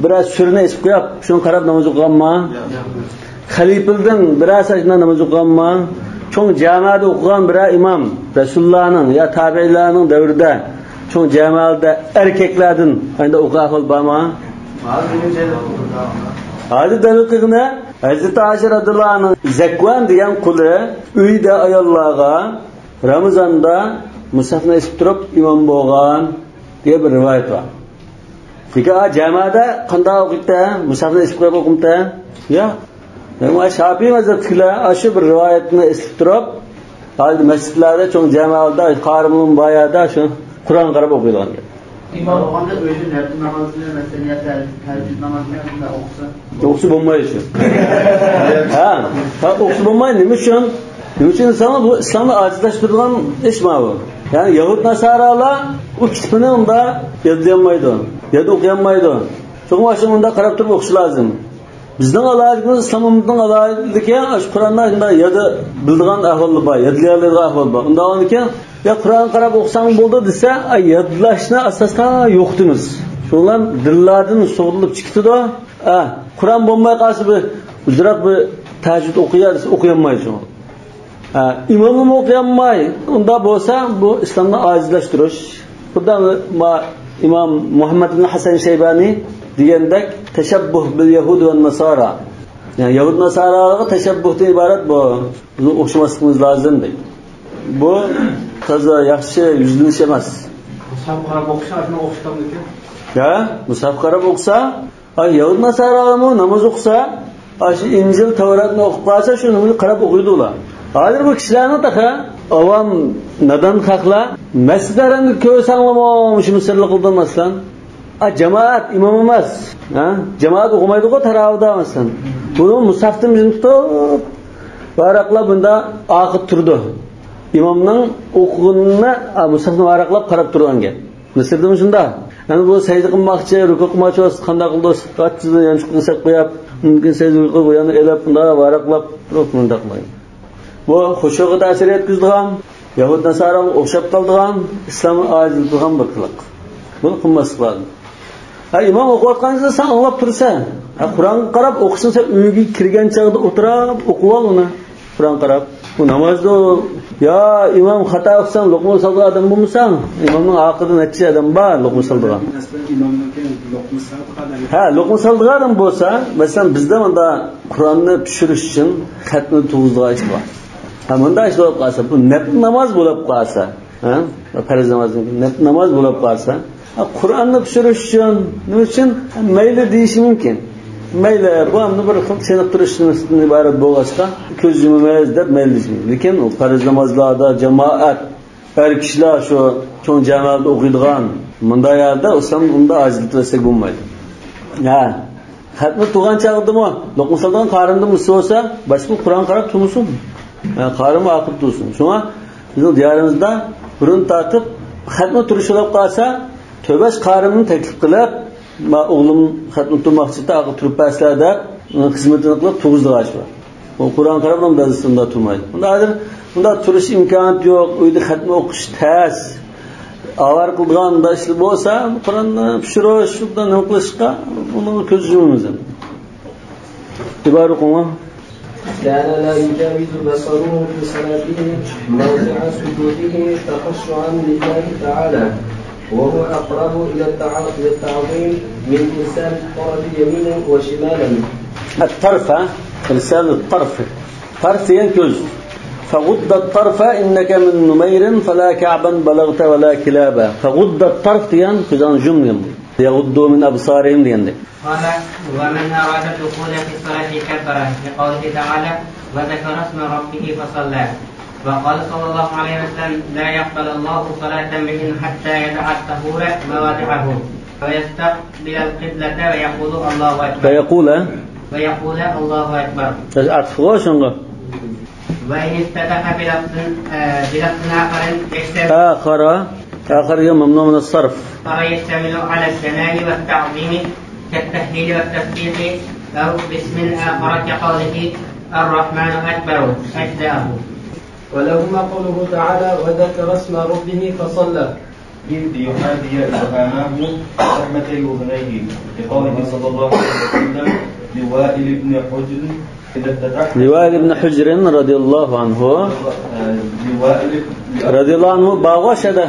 بىرەر سۈرىنى ئېسىپ قويۇپ، شۇنى قاراپ ناماز ئوقۇغانما؟ خەلىپىلىدىن بىرەرسى شۇنداق ناماز ئوقۇغانما؟ چوڭ جامائەتتە ئوقۇغان بىرەر ئىمام، رەسۇلۇللانىڭ يا تابىئىنلارنىڭ دەۋرىدە چوڭ جامائەتتە ئەركەكلەردىن ئايدا ئوقۇغان ئەھۋال بارمۇ؟ ھازىر دەلىل قىلغىنى، ھەزرىتى ئائىشە رەزىياللاھۇ ئەنھا زەكۋان دېگەن قۇلى ئۆيدە ئاياللارغا رامىزاندا مۇسھەفنى ئېسىپ تۇرۇپ ئىمام بولغان دېگەن بىر رىۋايەت بار. لېكىن ئا، جامائەتتە قانداق ئوقۇيتتى؟ مۇسھەفنى ئېسىپ قويۇپ ئوقۇيتتى؟ ياق. يەنى شاپىئىي مەزھەپتىكىلەر ئاشۇ بىر رىۋايەتنى ئېسىپ تۇرۇپ، ھازىر مەسچىتلەردە چوڭ جامائەتلەردە قارىمۇ بار يەردە شۇ قۇرئانغا قاراپ ئوقۇيدىغان گەپ. ئىمام بولغاندا ئۆيدە نەپلى نامازنى، مەسىلەن، يا تەھەججۇد نامازنى شۇنداق ئوقۇسا. ئوقۇسا بولمايدۇ شۇ. ھە، ھە، ئوقۇسا بولمايدۇ. نېمە ئۈچۈن؟ نېمە ئۈچۈن دېسەڭلار، بۇ ئىسلامنى ئاجىزلاشتۇرىدىغان ئىش ماۋۇ. يەنى يەھۇد ناسارالار ئۇ كىتابنى ئۇندا يادلىيالمايدۇ. يادا ئوقۇيالمايدۇ. شۇڭا شۇ ئۇندا قاراپ تۇرۇپ ئوقۇش لازىم. بىزنىڭ ئالاھىدىلىكىمىز، ئىسلام ئۈممىتىنىڭ ئالاھىدىلىكى، شۇ قۇرئاندا شۇنداق يادا بىلىدىغان ئەھۋاللار بار، يادلىيالايدىغان ئەھۋال بار. ئۇنداق بولغاندىكىن، يا قۇرئان قاراپ ئوقۇساڭ بولدى دېسە، ئاي، يادلاشنى ئاساستا يوقىتىمىز. شۇنىڭ بىلەن دىللاردىن سۇغۇرۇلۇپ چىقىدۇ. ئا، قۇرئان بولماي قالسا، بىر ئۇزراق بىر تەھەججۇد ئوقۇيا دېسە، ئوقۇيالمايدۇ شۇڭا. ئا، ئىماممۇ ئوقۇيالماي، ئۇنداق بولسا، بۇ ئىسلامنى ئاجىزلاشتۇرۇش. خۇددى ما-، ئىمام مۇھەممەد ئىبن ھەسەن شەيبانى دېگەندەك، تەشەببۇھ بىل يەھۇد ۋە ناسارا. يەنى يەھۇد ناسارالارغا تەشەببۇھتىن ئىبارەت بۇ. بىزنىڭ ئوخشىماسلىقىمىز لازىم دەيدۇ. بۇ تازا ياخشى يۈزلىنىش ئەمەس. مۇسھەف قاراپ ئوقۇسا، شۇنى ئوخشىتامدىكىن؟ يا، مۇسھەف قاراپ ئوقۇسا، ئاي، يەھۇد ناسارالارمۇ ناماز ئوقۇسا، ئاشۇ ئىنجىل، تەۋراتنى ئوقۇپ قالسا، شۇ نېمىنى قاراپ ئوقۇيدۇ ئۇلار. ھازىر بۇ كىشىلەرنىڭ تېخى ئاۋام، نادان خەقلەر مەسچىت ھەرەمدە كۆرسەڭلارمۇ مۇشۇ مىسىرلىق قىلدىم مەسىلەن. ئا، جامائەت، ئىمام ئەمەس. ھە؟ جامائەت ئوقۇمايدىغۇ تاراۋىدا مەسىلەن. بۇنى مۇسھەفتىن بىزنى تۇتۇپ، ۋاراقلاپ بۇندا ئارقىدا تۇرىدۇ. ئىمامنىڭ ئوقۇغىنىنى، ئا، مۇسھەفنى ۋاراقلاپ قاراپ تۇرغان گەپ. مىسىردىمۇ شۇنداق. يەنى بۇ سەجدە قىلماقچى، رۇكۇ قىلماقچى بولسا قانداق قىلىدۇ؟ قاتتىق يانچۇقىنى سەپ قويۇپ، مۇمكىن سەجدە رۇكۇ بۇ يەرنى ئېلىپ، بۇنداق ۋاراقلاپ تۇرۇپ مۇنداق قىلاي. بۇ خۇشۇغا تەسىر يەتكۈزىدىغان، يەھۇد ناسارالارغا ئوخشاپ قالىدىغان، ئىسلامنى ئاجىزلىتىدىغان بىر قىلىق. بۇنى قىلماسلىق لازىم. ھە، ئىمام ئوقۇۋاتقاندا سەن ئاڭلاپ تۇرىسەن. ھە، قۇرئانغا قاراپ ئوقۇسۇن، سەن ئۆيگە كىرگەن چاغدا ئولتۇراپ ئوقۇۋال ئۇنى. قۇرئان قاراپ. بۇ نامازدا، يا ئىمام، خاتا قىلساڭ، لوقما سالىدىغان ئادەم بولمىساڭ، ئىمامنىڭ ئارقىدا نەچچە ئادەم بار لوقما سالىدىغان. مەسىلەن، ئىمامنىڭكى لوقما سالىدىغان ئادەم. ھە، لوقما سالىدىغان ئادەم بولسا، مەسىلەن، بىزدە مۇندا قۇرئاننى پىشۇرۇش ئۈچۈن خەتنە تۇغۇزىدىغان ئىش بار. ھە، مۇنداق ئىش بولۇپ قالسا، بۇ نەپلى ناماز بولۇپ قالسا، ھە، پەرز نامازدىن كېيىن نەپلى ناماز بولۇپ قالسا، ھە، قۇرئاننى پىشۇرۇش ئۈچۈن، نېمە ئۈچۈن؟ ھە، مەيلى دېيىشى مۇمكىن. مەيلى، بۇ ئەمدى بىر خىل چېنىقتۇرۇشتىن ئىبارەت بولغاچقا، كۆز يۇمىمىز دەپ مەيلى دېيىشى مۇمكىن. لېكىن ئۇ پەرز نامازلاردا جامائەت، ئەر كىشىلەر شۇ چوڭ جامائەتتە ئوقۇيدىغان مۇنداق يەردە ئىسلام ئۇنداق ئاجىزلىتىۋەتسەك بولمايدۇ. ھە. خەتنە تۇغان چاغدىمۇ، لوقما سالىدىغان قارىمدىمۇ بولسا، باشقا قۇرئان قاراپ تۇرمىسۇن. ھە، قارىمۇ ئاقىپ تۇرسۇن. شۇڭا بىزنىڭ دىيارىمىزدا بۇرۇن تارتىپ خەتنە تۇرۇش بولۇپ قالسا، تۆت بەش قارىمنى تەكلىپ قىلىپ، ما ئوغلۇم خەتنە تۇرماقچى، ئاقا تۇرۇپ بەرسىلەر دەپ، خىزمىتىنى قىلىپ تۇغۇزىدىغان ئىش بار. ئۇ قۇرئان قاراپ دادىسى ئۇنداق تۇرمايدۇ. ئۇندا ھازىر ئۇنداق تۇرۇش ئىمكانىيىتى يوق، ئۆيدە خەتنە ئوقۇش تەس. ئاۋارە قىلىدىغان مۇنداق ئىشلار بولسا، قۇرئاننى پىشۇرۇش، شۇنداق نېمە قىلىشقا، ئۇنىڭغا كۆز يۇمىمىز. ئىبارە ئوقۇڭلار. كان لا يجاوز بصره في صلاته موضع سجوده تخشعا لله تعالى، وهو أقرب إلى التع-، إلى التعظيم من إرسال الطرف يمينا وشمالا. الطرف، إرسال الطرف. طرف دېگەن كۆز. فغض الطرف إنك من نمير فلا كعبا بلغت ولا كلابا. فغض الطرف دېگەن كۆزۈڭنى يۇم دېگەن. يغضوا من أبصارهم دېگەندەك. قال: ومن أراد الدخول في الصلاة كبر، لقوله تعالى: وذكر اسم ربه فصلى. وقال صلى الله عليه وسلم: لا يقبل الله صلاة امرئ حتى يضع الطهور مواضعه، ويستقبل القبلة ويقول: الله أكبر. ويقول. ويقول: الله أكبر. ئەتىپقۇ شۇڭغا. وإن افتتح بلفظ، آه، بلفظ آخر يشتمل آخر. آخر ممنوع من الصرف. آخر يشتمل على الثناء والتعظيم كالتهليل والتسبيح أو باسم آخر كقوله: الرحمن أكبر، أجزأه. ولهما قوله تعالى: وذكر اسم ربه فصلى. إذ يحاذي إبهامه رحمتي أذنيه، لقوله صلى الله عليه وسلم لوائل بن حجر إذا افتتحت. لوائل بن حجر رضي الله عنه. لوائل بن رضي الله عنه بار ئىدى.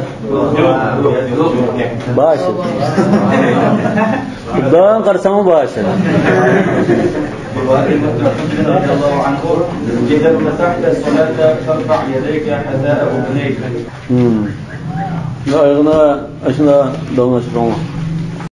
بار ئىدى. بۇنى قارىساڭمۇ بار ئىدى. لوائل بن حجر رضي الله عنه: إذا افتتحت الصلاة فارفع يديك حذاء أذنيك. Hmm. يا، ئاياغنى ئاشۇنداق داۋاملاشتۇرۇڭ.